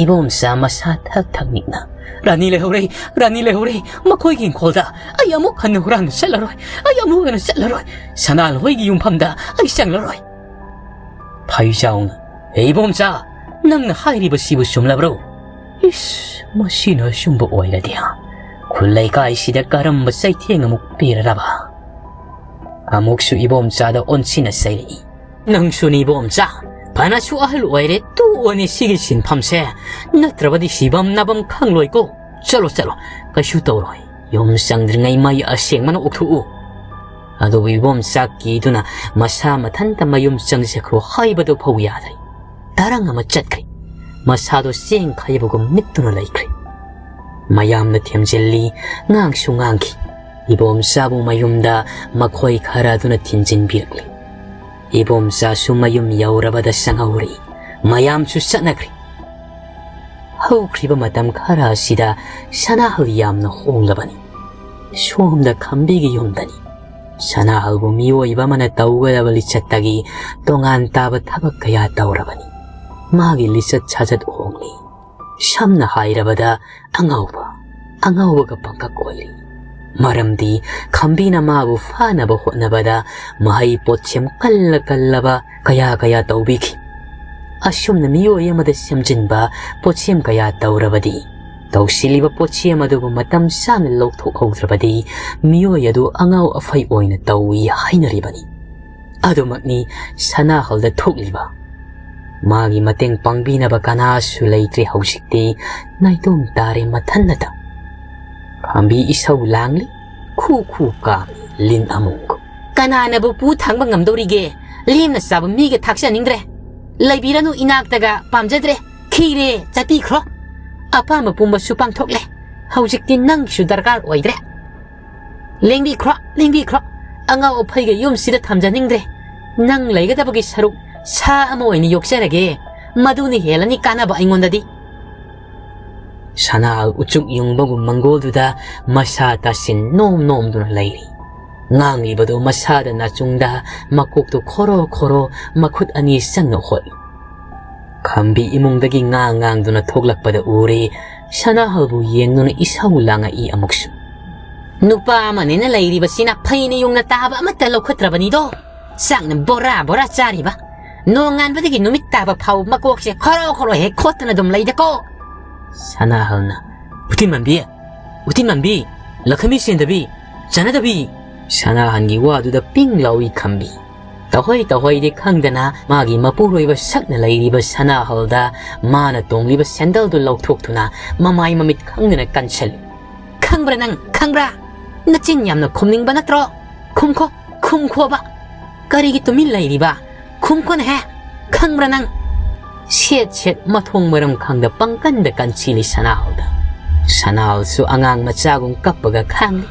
ꯏꯕꯣꯝꯆꯥ ꯃꯁꯥ ꯊꯛ ꯊꯛ ꯅꯤꯛꯅ, "ꯔꯥꯅꯤ ꯂꯩꯍꯧꯔꯦ, ꯔꯥꯅꯤ ꯂꯩꯍꯧꯔꯦ, ꯃꯈꯣꯏꯒꯤ ꯏꯪꯈꯣꯜꯗ꯫ ꯑꯩ ꯑꯃꯨꯛ ꯍꯟꯅ ꯍꯨꯔꯥꯟꯕ ꯆꯠꯂꯔꯣꯏ, ꯑꯩ ꯑꯃꯨꯛ ꯍꯟꯅ ꯆꯠꯂꯔꯣꯏ, ꯁꯅꯥꯜꯍꯣꯏꯒꯤ ꯌꯨꯝꯐꯝꯗ ꯑꯩ ꯆꯪꯂꯔꯣꯏ"꯫ ꯐꯩꯖꯥꯎꯅ, "ꯍꯦ ꯏꯕꯣꯝꯆꯥ, ꯅꯪꯅ ꯍꯥꯏꯔꯤꯕꯁꯤꯕꯨ ꯆꯨꯝꯂꯕ꯭ꯔꯣ? ꯏꯁ, ꯃꯁꯤꯅ ꯑꯆꯨꯝꯕ ꯑꯣꯏꯔꯗꯤ ꯈꯨꯜ ꯂꯩꯀꯥꯏꯁꯤꯗ ꯀꯔꯝꯕ ꯆꯩꯊꯦꯡ ꯑꯃꯨꯛ ꯄꯤꯔꯔꯕ?" ꯑꯃꯨꯛꯁꯨ ꯏꯕꯣꯝꯆꯥꯗ ꯑꯣꯟꯁꯤꯟꯅ ꯆꯩꯔꯛꯏ꯫ "ꯅꯪꯁꯨꯅꯤ ꯏꯕꯣꯝꯆꯥ, ꯐꯅꯁꯨ ꯑꯍꯜ ꯑꯣꯏꯔꯦ, ꯇꯣꯛꯑꯣꯅꯦ ꯁꯤꯒꯤ ꯁꯤꯟꯐꯝꯁꯦ, ꯅꯠꯇ꯭ꯔꯕꯗꯤ ꯁꯤꯐꯝ ꯅꯥꯐꯝ ꯈꯪꯂꯣꯏꯀꯣ꯫ ꯆꯠꯂꯣ, ꯆꯠꯂꯣ, ꯀꯩꯁꯨ ꯇꯧꯔꯣꯏ꯫ ꯌꯨꯝ ꯆꯪꯗ꯭ꯔꯤꯉꯩ ꯃꯩ ꯑꯁꯦꯡꯕꯅ ꯑꯣꯛꯊꯣꯛꯎ"꯫ ꯑꯗꯨꯕꯨ ꯏꯕꯣꯝꯆꯥ ꯀꯤꯗꯨꯅ ꯃꯁꯥ ꯃꯊꯟꯇ ꯃꯌꯨꯝ ꯆꯪꯖꯈ꯭ꯔꯣ ꯍꯥꯏꯕꯗꯨ ꯐꯥꯎ ꯌꯥꯗ꯭ꯔꯦ꯫ ꯇꯔꯪ ꯑꯃ ꯆꯠꯈ꯭ꯔꯦ꯫ ꯃꯁꯥꯗꯣ ꯆꯦꯡ ꯈꯥꯏꯕꯒꯨꯝ ꯅꯤꯛꯇꯨꯅ ꯂꯩꯈ꯭ꯔꯦ꯫ ꯃꯌꯥꯝꯅ ꯊꯦꯝꯖꯤꯜꯂꯤ, ꯉꯥꯡꯁꯨ ꯉꯥꯡꯈꯤ꯫ ꯏꯕꯣꯝꯆꯥꯕꯨ ꯃꯌꯨꯝꯗ ꯃꯈꯣꯏ ꯈꯔ ꯑꯗꯨꯅ ꯊꯤꯟꯖꯤꯟꯕꯤꯔꯛꯂꯤ꯫ ꯏꯕꯣꯝꯆꯥꯁꯨ ꯃꯌꯨꯝ ꯌꯧꯔꯕꯗ ꯆꯪꯍꯧꯔꯤ꯫ ꯃꯌꯥꯝꯁꯨ ꯆꯠꯅꯈ꯭ꯔꯦ꯫ ꯍꯧꯈ꯭ꯔꯤꯕ ꯃꯇꯝ ꯈꯔ ꯑꯁꯤꯗ ꯁꯅꯥꯍꯜ ꯌꯥꯝꯅ ꯍꯣꯡꯂꯕꯅꯤ꯫ ꯁꯣꯝꯗ ꯈꯝꯕꯤꯒꯤ ꯌꯨꯝꯗꯅꯤ꯫ ꯁꯅꯥꯍꯜꯕꯨ ꯃꯤꯑꯣꯏꯕ ꯑꯃꯅ ꯇꯧꯒꯗꯕ ꯂꯤꯆꯠꯇꯒꯤ ꯇꯣꯉꯥꯟ ꯇꯥꯕ ꯊꯕꯛ ꯀꯌꯥ ꯇꯧꯔꯕꯅꯤ꯫ ꯃꯥꯒꯤ ꯂꯤꯆꯠ ꯁꯥꯖꯠ ꯍꯣꯡꯂꯤ꯫ ꯁꯝꯅ ꯍꯥꯏꯔꯕꯗ ꯑꯉꯥꯎꯕ, ꯑꯉꯥꯎꯕꯒ ꯄꯪꯀꯛ ꯑꯣꯏꯔꯤ꯫ ꯃꯔꯝꯗꯤ ꯈꯝꯕꯤꯅ ꯃꯥꯕꯨ ꯐꯥꯅꯕ ꯍꯣꯠꯅꯕꯗ ꯃꯍꯩ ꯄꯣꯠꯁꯦꯝ ꯀꯜꯂ ꯀꯜꯂꯕ ꯀꯌꯥ ꯀꯌꯥ ꯇꯧꯕꯤꯈꯤ꯫ ꯑꯁꯨꯝꯅ ꯃꯤꯑꯣꯏ ꯑꯃꯗ ꯁꯦꯝꯖꯤꯟꯕ ꯄꯣꯠꯁꯦꯝ ꯀꯌꯥ ꯇꯧꯔꯕꯗꯤ, ꯇꯧꯁꯤꯜꯂꯤꯕ ꯄꯣꯠꯁꯦꯝ ꯑꯗꯨꯕꯨ ꯃꯇꯝ ꯆꯥꯅ ꯂꯧꯊꯣꯛꯍꯧꯗ꯭ꯔꯕꯗꯤ ꯃꯤꯑꯣꯏ ꯑꯗꯨ ꯑꯉꯥꯎ ꯑꯐꯩ ꯑꯣꯏꯅ ꯇꯧꯏ ꯍꯥꯏꯅꯔꯤꯕꯅꯤ꯫ ꯑꯗꯨꯃꯛꯅꯤ ꯁꯅꯥꯍꯜꯗ ꯊꯣꯛꯂꯤꯕ꯫ ꯃꯥꯒꯤ ꯃꯇꯦꯡ ꯄꯥꯡꯕꯤꯅꯕ ꯀꯅꯥꯁꯨ ꯂꯩꯇ꯭ꯔꯦ ꯍꯧꯖꯤꯛꯇꯤ꯫ ꯅꯥꯏꯇꯣꯝ ꯇꯥꯔꯦ ꯃꯊꯟꯅꯇ꯫ ꯈꯥꯝꯕꯤ ꯏꯁꯧ ꯂꯥꯡꯂꯤ, ꯈꯨ ꯈꯨ ꯀꯥꯝꯂꯤ ꯂꯤꯟ ꯑꯃꯣꯝꯒꯨꯝ꯫ "ꯀꯅꯥꯅꯕꯨ ꯄꯨ ꯊꯥꯡꯕ ꯉꯝꯗꯧꯔꯤꯒꯦ? ꯂꯦꯝꯅ ꯆꯥꯕ ꯃꯤꯒ ꯊꯥꯛꯆꯅꯤꯡꯗ꯭ꯔꯦ꯫ ꯂꯩꯕꯤꯔꯅꯨ ꯏꯅꯥꯛꯇꯒ, ꯄꯥꯝꯖꯗ꯭ꯔꯦ꯫ ꯈꯤꯔꯦ, ꯆꯠꯄꯤꯈ꯭ꯔꯣ꯫ ꯑꯄꯥꯝꯕ ꯄꯨꯝꯕꯁꯨ ꯄꯥꯡꯊꯣꯛꯂꯦ꯫ ꯍꯧꯖꯤꯛꯇꯤ ꯅꯪꯒꯤꯁꯨ ꯗꯔꯀꯥꯔ ꯑꯣꯏꯗ꯭ꯔꯦ꯫ ꯂꯦꯡꯕꯤꯈ꯭ꯔꯣ, ꯂꯦꯡꯕꯤꯈ꯭ꯔꯣ꯫ ꯑꯉꯥꯎ ꯑꯐꯩꯒ ꯌꯨꯝꯁꯤꯗ ꯊꯝꯖꯅꯤꯡꯗ꯭ꯔꯦ꯫ ꯅꯪ ꯂꯩꯒꯗꯕꯒꯤ ꯁꯔꯨꯛ ꯁꯥ ꯑꯃ ꯑꯣꯏꯅ ꯌꯣꯛꯆꯔꯒꯦ꯫ ꯃꯗꯨꯅ ꯍꯦꯜꯂꯅꯤ ꯀꯥꯟꯅꯕ ꯑꯩꯉꯣꯟꯗꯗꯤ꯫ ꯁꯅꯥꯍꯜ ꯎꯆꯨꯛ ꯌꯨꯡꯕꯒꯨꯝ ꯃꯪꯒꯣꯜꯗꯨꯗ ꯃꯁꯥ ꯇꯥꯁꯤꯟ ꯅꯣꯝ ꯅꯣꯝꯗꯨꯅ ꯂꯩꯔꯤ꯫ ꯉꯥꯡꯂꯤꯕꯗꯨ ꯃꯁꯥꯗ ꯅꯥꯆꯨꯡꯗ ꯃꯀꯣꯛꯇꯨ ꯈꯣꯔꯣ ꯈꯣꯔꯣ ꯃꯈꯨꯠ ꯑꯅꯤ ꯆꯪꯅ ꯍꯣꯠꯂꯤ꯫ ꯈꯝꯕꯤ ꯏꯃꯨꯡꯗꯒꯤ ꯉꯥꯡ ꯉꯥꯡꯗꯨꯅ ꯊꯣꯛꯂꯛꯄꯗ ꯎꯔꯦ꯫ ꯁꯅꯥꯍꯜꯕꯨ ꯌꯦꯡꯗꯨꯅ ꯏꯁꯧ ꯂꯥꯡꯉꯛꯏ ꯑꯃꯨꯛꯁꯨ꯫ ꯅꯨꯄꯥ ꯑꯃꯅꯤꯅ ꯂꯩꯔꯤꯕꯁꯤꯅ ꯐꯩꯅ ꯌꯨꯡꯅ ꯇꯥꯕ ꯑꯃꯠꯇ ꯂꯧꯈꯠꯇ꯭ꯔꯕꯅꯤꯗꯣ꯫ ꯆꯥꯛꯅ ꯕꯣꯔꯥ ꯕꯣꯔꯥ ꯆꯥꯔꯤꯕ꯫ ꯅꯣꯡꯉꯥꯟꯕꯗꯒꯤ ꯅꯨꯃꯤꯠ ꯇꯥꯕ ꯐꯥꯎ ꯃꯀꯣꯛꯁꯦ ꯈꯣꯔꯣ ꯈꯣꯔꯣ ꯍꯦꯛ ꯈꯣꯠꯇꯅ ꯑꯗꯨꯝ ꯂꯩꯗꯀꯣ꯫ ꯁꯅꯥꯍꯜꯅ, "ꯎꯇꯤꯟ ꯃꯥꯟꯕꯤ, ꯎꯇꯤꯟ ꯃꯥꯟꯕꯤ, ꯂꯛꯈꯃꯤ ꯁꯦꯟꯗꯕꯤ, ꯆꯥꯟꯅꯗꯕꯤ!" ꯁꯅꯥꯍꯜꯒꯤ ꯋꯥꯗꯨꯗ ꯄꯤꯡ ꯂꯥꯎꯏ ꯈꯝꯕꯤ꯫ ꯇꯧꯍꯩ ꯇꯧꯍꯩꯗꯤ ꯈꯪꯗꯅ ꯃꯥꯒꯤ ꯃꯄꯨꯔꯣꯏꯕ ꯁꯛꯅ ꯂꯩꯔꯤꯕ ꯁꯅꯥꯍꯜꯗ ꯃꯥꯅ ꯇꯣꯡꯂꯤꯕ ꯁꯦꯟꯗꯜꯗꯨ ꯂꯧꯊꯣꯛꯇꯨꯅ ꯃꯃꯥꯏ ꯃꯃꯤꯠ ꯈꯪꯗꯅ ꯀꯟꯁꯤꯜꯂꯤ꯫ "ꯈꯪꯕ꯭ꯔꯥ ꯅꯪ? ꯈꯪꯕ꯭ꯔꯥ? ꯅꯆꯤꯟ ꯌꯥꯝꯅ ꯈꯨꯝꯅꯤꯡꯕ ꯅꯠꯇ꯭ꯔꯣ? ꯈꯨꯝꯈꯣ, ꯈꯨꯝꯈꯣꯕ꯫ ꯀꯔꯤꯒꯤ ꯇꯨꯃꯤꯟ ꯂꯩꯔꯤꯕ? ꯈꯨꯝꯈꯣꯅꯦꯍꯦ꯫ ꯈꯪꯕ꯭ꯔꯥ ꯅꯪ?" ꯁꯦꯠ ꯁꯦꯠ ꯃꯊꯣꯡ ꯃꯔꯝ ꯈꯪꯗ ꯄꯪꯀꯟꯗ ꯀꯟꯁꯤꯜꯂꯤ ꯁꯅꯥꯍꯜꯗ꯫ ꯁꯅꯥꯍꯜꯁꯨ ꯑꯉꯥꯡ ꯃꯆꯥꯒꯨꯝ ꯀꯞꯄꯒ ꯈꯥꯡꯂꯤ꯫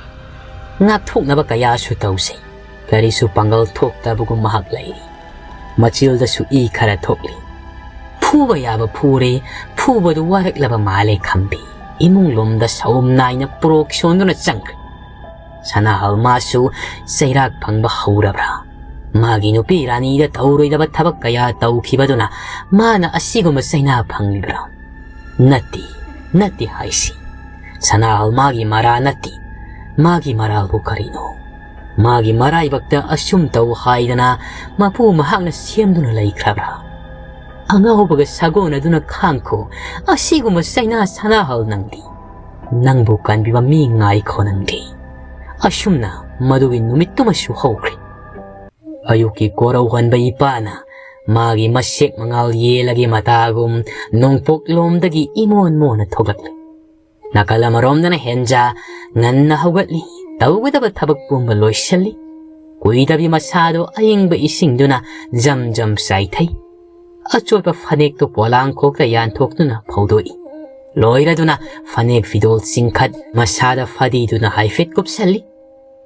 ꯉꯥꯛꯊꯣꯛꯅꯕ ꯀꯌꯥꯁꯨ ꯇꯧꯖꯩ꯫ ꯀꯔꯤꯁꯨ ꯄꯥꯡꯒꯜ ꯊꯣꯛꯇꯕꯒꯨꯝ ꯃꯍꯥꯛ ꯂꯩꯔꯤ꯫ ꯃꯆꯤꯜꯗꯁꯨ ꯏ ꯈꯔ ꯊꯣꯛꯂꯤ꯫ ꯐꯨꯕ ꯌꯥꯕ ꯐꯨꯔꯦ, ꯐꯨꯕꯗꯨ ꯋꯥꯔꯛꯂꯕ ꯃꯥꯜꯂꯦ ꯈꯝꯕꯤ꯫ ꯏꯃꯨꯡ ꯂꯣꯝꯗ ꯁꯑꯣꯝ ꯅꯥꯏꯅ ꯄꯨꯔꯣꯛ ꯁꯣꯟꯗꯨꯅ ꯆꯪꯈ꯭ꯔꯦ꯫ ꯁꯅꯥꯍꯜ ꯃꯥꯁꯨ ꯆꯩꯔꯥꯛ ꯐꯪꯕ ꯍꯧꯔꯕ꯭ꯔꯥ? ꯃꯥꯒꯤ ꯅꯨꯄꯤ ꯔꯥꯅꯤꯗ ꯇꯧꯔꯣꯏꯗꯕ ꯊꯕꯛ ꯀꯌꯥ ꯇꯧꯈꯤꯕꯗꯨꯅ ꯃꯥꯅ ꯑꯁꯤꯒꯨꯝꯕ ꯆꯩꯅꯥ ꯐꯪꯂꯤꯕ꯭ꯔꯥ? ꯅꯠꯇꯦ, ꯅꯠꯇꯦ ꯍꯥꯏꯁꯤ꯫ ꯁꯅꯥꯍꯜ ꯃꯥꯒꯤ ꯃꯔꯥ ꯅꯠꯇꯦ꯫ ꯃꯥꯒꯤ ꯃꯔꯥꯜꯕꯨ ꯀꯔꯤꯅꯣ? ꯃꯥꯒꯤ ꯃꯔꯥꯏꯕꯛꯇ ꯑꯁꯨꯝ ꯇꯧ ꯍꯥꯏꯗꯅ ꯃꯄꯨ ꯃꯍꯥꯛꯅ ꯁꯦꯝꯗꯨꯅ ꯂꯩꯈ꯭ꯔꯕ꯭ꯔꯥ? ꯑꯉꯥꯎꯕꯒ ꯁꯥꯒꯣꯟꯅꯗꯨꯅ ꯈꯥꯡꯈꯣ꯫ ꯑꯁꯤꯒꯨꯝꯕ ꯆꯩꯅꯥ ꯁꯅꯥꯍꯜ ꯅꯪꯗꯤ꯫ ꯅꯪꯕꯨ ꯀꯟꯕꯤꯕ ꯃꯤ ꯉꯥꯏꯈꯣ ꯅꯪꯗꯤ꯫ ꯑꯁꯨꯝꯅ ꯃꯗꯨꯒꯤ ꯅꯨꯃꯤꯠꯇꯨꯃꯁꯨ ꯍꯧꯈ꯭ꯔꯦ꯫ ꯑꯌꯨꯛꯀꯤ ꯀꯣꯔꯧꯍꯟꯕ ꯏꯄꯥꯅ ꯃꯥꯒꯤ ꯃꯁꯦꯛ ꯃꯉꯥꯜ ꯌꯦꯜꯂꯒꯤ ꯃꯇꯥꯒꯨꯝ ꯅꯣꯡꯄꯣꯛꯂꯣꯝꯗꯒꯤ ꯏꯃꯣꯟ ꯃꯣꯟꯅ ꯊꯣꯛꯂꯛꯂꯦ꯫ ꯅꯥꯀꯜ ꯑꯃꯔꯣꯝꯗꯅ ꯍꯦꯟꯖꯥ ꯉꯟꯅ ꯍꯧꯒꯠꯂꯤ, ꯇꯧꯒꯗꯕ ꯊꯕꯛ ꯄꯨꯝꯕ ꯂꯣꯏꯁꯤꯜꯂꯤ꯫ ꯀꯨꯏꯗꯕꯤ ꯃꯁꯥꯗꯣ ꯑꯏꯪꯕ ꯏꯁꯤꯡꯗꯨꯅ ꯖꯝ ꯖꯝ ꯆꯥꯏꯊꯩ꯫ ꯑꯆꯣꯠꯄ ꯐꯅꯦꯛꯇꯣ ꯄꯣꯂꯥꯡꯈꯣꯛꯇ ꯌꯥꯟꯊꯣꯛꯇꯨꯅ ꯐꯧꯗꯣꯛꯏ꯫ ꯂꯣꯏꯔꯗꯨꯅ ꯐꯅꯦꯛ ꯐꯤꯗꯣꯜ ꯆꯤꯡꯈꯠ ꯃꯁꯥꯗ ꯐꯗꯤꯗꯨꯅ ꯍꯥꯏꯐꯦꯠ ꯀꯨꯞꯁꯜꯂꯤ꯫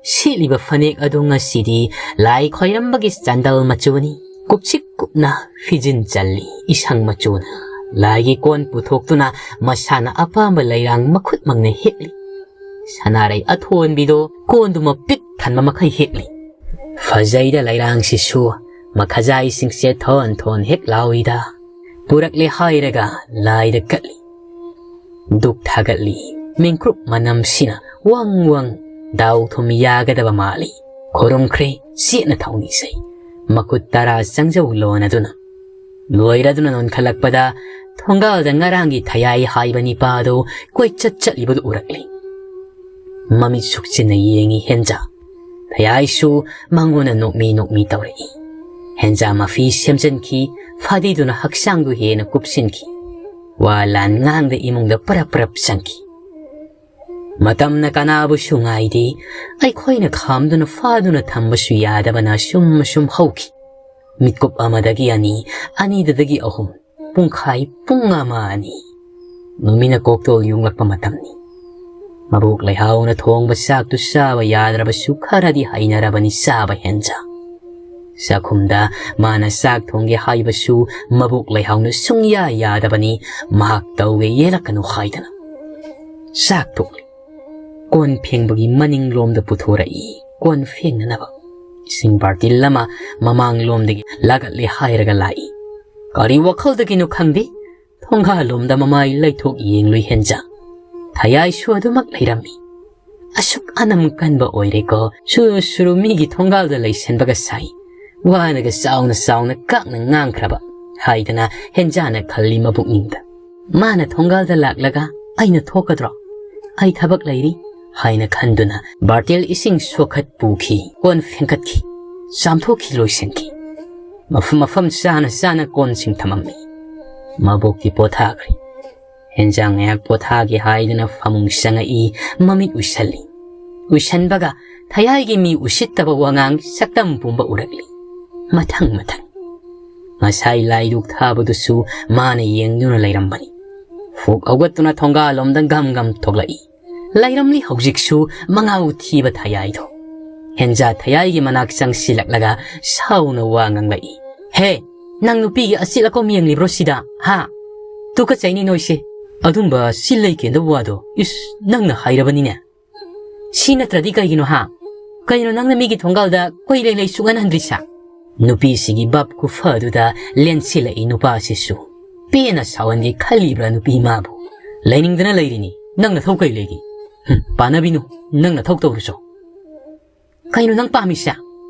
ꯁꯦꯠꯂꯤꯕ ꯐꯅꯦꯛ ꯑꯗꯨ ꯉꯁꯤꯗꯤ ꯂꯥꯏ ꯈꯣꯏꯔꯝꯕꯒꯤ ꯆꯥꯟꯗꯜ ꯃꯆꯨꯅꯤ꯫ ꯀꯨꯞꯁꯤ ꯀꯨꯞꯅ ꯐꯤꯖꯤꯟ ꯆꯜꯂꯤ ꯏꯁꯪ ꯃꯆꯨꯅ꯫ ꯂꯥꯏꯒꯤ ꯀꯣꯟ ꯄꯨꯊꯣꯛꯇꯨꯅ ꯃꯁꯥꯅ ꯑꯄꯥꯝꯕ ꯂꯩꯔꯥꯡ ꯃꯈꯨꯠꯃꯛꯅ ꯍꯦꯛꯂꯤ꯫ ꯁꯅꯥꯔꯩ ꯑꯊꯣꯟꯕꯤꯗꯣ ꯀꯣꯟꯗꯨꯃ ꯄꯤꯛ ꯊꯟꯕ ꯃꯈꯩ ꯍꯦꯛꯂꯤ꯫ ꯐꯖꯩꯗ ꯂꯩꯔꯥꯡꯁꯤꯁꯨ, ꯃꯈꯖꯥꯏꯁꯤꯡꯁꯦ ꯊꯣꯟ ꯊꯣꯟ ꯍꯦꯛ ꯂꯥꯎꯏꯗ꯫ ꯄꯨꯔꯛꯂꯦ ꯍꯥꯏꯔꯒ ꯂꯥꯏꯗ ꯀꯠꯂꯤ꯫ ꯙꯨꯞ ꯊꯥꯒꯠꯂꯤ꯫ ꯃꯦꯡꯀ꯭ꯔꯨꯞ ꯃꯅꯝꯁꯤꯅ ꯋꯪ ꯋꯪ ꯗꯥꯎ ꯊꯨꯝ ꯌꯥꯒꯗꯕ ꯃꯥꯜꯂꯤ꯫ ꯈꯨꯔꯨꯝꯈ꯭ꯔꯦ ꯆꯦꯠꯅ ꯊꯧꯅꯤꯖꯩ꯫ ꯃꯈꯨꯠ ꯇꯔꯥ ꯆꯪꯖꯧ ꯂꯣꯟꯅꯗꯨꯅ꯫ ꯂꯣꯏꯔꯗꯨꯅ ꯅꯣꯟꯈꯠꯂꯛꯄꯗ ꯊꯣꯡꯒꯥꯜꯗ ꯉꯔꯥꯡꯒꯤ ꯊꯌꯥꯏ ꯍꯥꯏꯕ ꯅꯤꯄꯥꯗꯨ ꯀꯣꯏꯆꯠ ꯆꯠꯂꯤꯕꯗꯨ ꯎꯔꯛꯂꯤ꯫ ꯃꯃꯤꯠ ꯁꯨꯛꯆꯤꯟꯅ ꯌꯦꯡꯉꯤ ꯍꯦꯟꯖꯥ꯫ ꯊꯌꯥꯏꯁꯨ ꯃꯉꯣꯟꯗ ꯅꯣꯛꯃꯤ ꯅꯣꯛꯃꯤ ꯇꯧꯔꯛꯏ꯫ ꯍꯦꯟꯖꯥ ꯃꯐꯤ ꯁꯦꯝꯖꯤꯟꯈꯤ, ꯐꯗꯤꯗꯨꯅ ꯍꯛꯆꯥꯡꯗꯨ ꯍꯦꯟꯅ ꯀꯨꯞꯁꯤꯟꯈꯤ꯫ ꯋꯥ ꯂꯥꯟ ꯉꯥꯡꯗ ꯏꯃꯨꯡꯗ ꯄꯔꯞ ꯄꯔꯞ ꯆꯪꯈꯤ꯫ ꯃꯇꯝꯅ ꯀꯅꯥꯕꯨꯁꯨ ꯉꯥꯏꯗꯦ꯫ ꯑꯩꯈꯣꯏꯅ ꯈꯥꯝꯗꯨꯅ ꯐꯥꯗꯨꯅ ꯊꯝꯕꯁꯨ ꯌꯥꯗꯕꯅ ꯁꯨꯝ ꯁꯨꯝ ꯍꯧꯈꯤ꯫ ꯃꯤꯠꯀꯨꯞ ꯑꯃꯗꯒꯤ ꯑꯅꯤ, ꯑꯅꯤꯗꯨꯗꯒꯤ ꯑꯍꯨꯝ, ꯄꯨꯡꯈꯥꯏ ꯄꯨꯡ ꯑꯃ ꯑꯅꯤ꯫ ꯅꯨꯃꯤꯠꯅ ꯀꯣꯛꯇꯣꯜ ꯌꯨꯡꯂꯛꯄ ꯃꯇꯝꯅꯤ꯫ ꯃꯕꯣꯛ ꯂꯩꯍꯥꯎꯅ ꯊꯣꯡꯕ ꯆꯥꯛꯇꯨ ꯆꯥꯕ ꯌꯥꯗ꯭ꯔꯕꯁꯨ ꯈꯔꯗꯤ ꯍꯩꯅꯔꯕꯅꯤ ꯆꯥꯕ ꯍꯦꯟꯖꯥ꯫ ꯆꯥꯛꯈꯨꯝꯗ ꯃꯥꯅ ꯆꯥꯛ ꯊꯣꯡꯒꯦ ꯍꯥꯏꯕꯁꯨ ꯃꯕꯣꯛ ꯂꯩꯍꯥꯎꯅ ꯁꯨꯡꯌꯥ ꯌꯥꯗꯕꯅꯤ꯫ ꯃꯍꯥꯛ ꯇꯧꯒꯦ ꯌꯦꯜꯂꯛꯀꯅꯨ ꯍꯥꯏꯗꯅ꯫ ꯆꯥꯛ ꯇꯣꯛꯂꯤ꯫ ꯀꯣꯟ ꯐꯦꯡꯕꯒꯤ ꯃꯅꯤꯡꯂꯣꯝꯗ ꯄꯨꯊꯣꯔꯛꯏ ꯀꯣꯟ ꯐꯦꯡꯅꯅꯕ꯫ ꯏꯁꯤꯡ ꯕꯥꯔꯇꯤꯜ ꯑꯃ ꯃꯃꯥꯡꯂꯣꯝꯗꯒꯤ ꯂꯥꯒꯠꯂꯦ ꯍꯥꯏꯔꯒ ꯂꯥꯛꯏ꯫ ꯀꯔꯤ ꯋꯥꯈꯜꯗꯒꯤꯅꯣ ꯈꯪꯗꯦ, ꯊꯣꯡꯒꯥꯜꯂꯣꯝꯗ ꯃꯃꯥꯏ ꯂꯩꯊꯣꯛ ꯌꯦꯡꯂꯨꯏ ꯍꯦꯟꯖꯥ꯫ ꯊꯌꯥꯏꯁꯨ ꯑꯗꯨꯃꯛ ꯂꯩꯔꯝꯃꯤ꯫ ꯑꯁꯨꯛ ꯑꯅꯝ ꯀꯟꯕ ꯑꯣꯏꯔꯦꯀꯣ, ꯁꯨꯔꯨ ꯁꯨꯔꯨ ꯃꯤꯒꯤ ꯊꯣꯡꯒꯥꯜꯗ ꯂꯩꯁꯟꯕꯒ ꯁꯥꯏ꯫ ꯋꯥꯅꯒ ꯆꯥꯎꯅ ꯆꯥꯎꯅ ꯀꯥꯛꯅ ꯉꯥꯡꯈ꯭ꯔꯕ ꯍꯥꯏꯗꯅ ꯍꯦꯟꯖꯥꯅ ꯈꯜꯂꯤ ꯃꯕꯨꯛꯅꯤꯡꯗ꯫ ꯃꯥꯅ ꯊꯣꯡꯒꯥꯜꯗ ꯂꯥꯛꯂꯒ ꯑꯩꯅ ꯊꯣꯛꯀꯗ꯭ꯔꯣ? ꯑꯩ ꯊꯕꯛ ꯂꯩꯔꯤ ꯍꯥꯏꯅ ꯈꯟꯗꯨꯅ ꯕꯥꯔꯇꯦꯜ ꯏꯁꯤꯡ ꯁꯣꯛꯈꯠ ꯄꯨꯈꯤ, ꯀꯣꯟ ꯐꯦꯡꯀꯠꯈꯤ, ꯆꯥꯝꯊꯣꯛꯈꯤ, ꯂꯣꯏꯁꯤꯟꯈꯤ꯫ ꯃꯐꯝ ꯃꯐꯝ ꯆꯥꯅ ꯆꯥꯅ ꯀꯣꯟꯁꯤꯡ ꯊꯝꯃꯝꯃꯤ꯫ ꯃꯕꯣꯛꯇꯤ ꯄꯣꯊꯥꯈ꯭ꯔꯦ꯫ ꯍꯦꯟꯖꯥꯡ ꯉꯥꯏꯍꯥꯛ ꯄꯣꯊꯥꯒꯦ ꯍꯥꯏꯗꯨꯅ ꯐꯃꯨꯡ ꯆꯪꯉꯛꯏ, ꯃꯃꯤꯠ ꯎꯏꯁꯜꯂꯤ꯫ ꯎꯏꯁꯟꯕꯒ ꯊꯌꯥꯏꯒꯤ ꯃꯤ ꯎꯁꯤꯠꯇꯕ ꯋꯥꯉꯥꯡ ꯁꯛꯇꯝ ꯄꯨꯝꯕ ꯎꯔꯛꯂꯤ꯫ ꯃꯊꯪ ꯃꯊꯪ꯫ ꯉꯁꯥꯏ ꯂꯥꯏꯗꯨꯛ ꯊꯥꯕꯗꯨꯁꯨ ꯃꯥꯅ ꯌꯦꯡꯗꯨꯅ ꯂꯩꯔꯝꯕꯅꯤ꯫ ꯐꯨꯛ ꯍꯧꯒꯠꯇꯨꯅ ꯊꯣꯡꯒꯥꯜꯂꯣꯝꯗ ꯒꯝ ꯒꯝ ꯊꯣꯛꯂꯛꯏ꯫ ꯂꯩꯔꯝꯂꯤ ꯍꯧꯖꯤꯛꯁꯨ ꯃꯉꯥꯎ ꯊꯤꯕ ꯊꯌꯥꯏꯗꯣ꯫ ꯍꯦꯟꯖꯥ ꯊꯌꯥꯏꯒꯤ ꯃꯅꯥꯛ ꯆꯪꯁꯤꯜꯂꯛꯂꯒ ꯁꯥꯎꯅ ꯋꯥ ꯉꯥꯡꯂꯛꯏ꯫ "ꯍꯦ, ꯅꯪ ꯅꯨꯄꯤꯒꯤ ꯑꯆꯤꯠ ꯑꯀꯣꯝ ꯌꯦꯡꯂꯤꯕ꯭ꯔꯣ ꯁꯤꯗ, ꯍꯥ? ꯇꯨꯀꯠꯆꯩꯅꯦ ꯅꯣꯏꯁꯦ꯫ ꯑꯗꯨꯝꯕ ꯁꯤ ꯂꯩꯀꯦꯟꯗ ꯋꯥꯗꯣ, ꯏꯁ, ꯅꯪꯅ ꯍꯥꯏꯔꯕꯅꯤꯅꯦ꯫ ꯁꯤ ꯅꯠꯇ꯭ꯔꯗꯤ ꯀꯩꯒꯤꯅꯣ, ꯍꯥ? ꯀꯩꯅꯣ ꯅꯪꯅ ꯃꯤꯒꯤ ꯊꯣꯡꯒꯥꯜꯗ ꯀꯣꯏ ꯂꯩ ꯂꯩ ꯁꯨꯛꯍꯟ ꯍꯟꯗ꯭ꯔꯤꯁꯦ?" ꯅꯨꯄꯤꯁꯤꯒꯤ ꯚꯥꯞ ꯈꯨꯐꯗꯨꯗ ꯂꯦꯟꯁꯤꯜꯂꯛꯏ ꯅꯨꯄꯥꯁꯤꯁꯨ꯫ ꯄꯦꯟꯅ ꯁꯥꯎꯍꯟꯒꯦ ꯈꯜꯂꯤꯕ꯭ꯔꯥ ꯅꯨꯄꯤ ꯃꯥꯕꯨ? "ꯂꯩꯅꯤꯡꯗꯅ ꯂꯩꯔꯤꯅꯤ, ꯅꯪ ꯅꯊꯧ ꯀꯩ ꯂꯩꯒꯦ? ꯍꯨꯝ, ꯄꯥꯅꯕꯤꯅꯨ, ꯅꯪ ꯅꯊꯧ ꯇꯧꯔꯨꯆꯣ꯫ ꯀꯩꯅꯣ ꯅꯪ ꯄꯥꯝꯃꯤꯁꯦ?"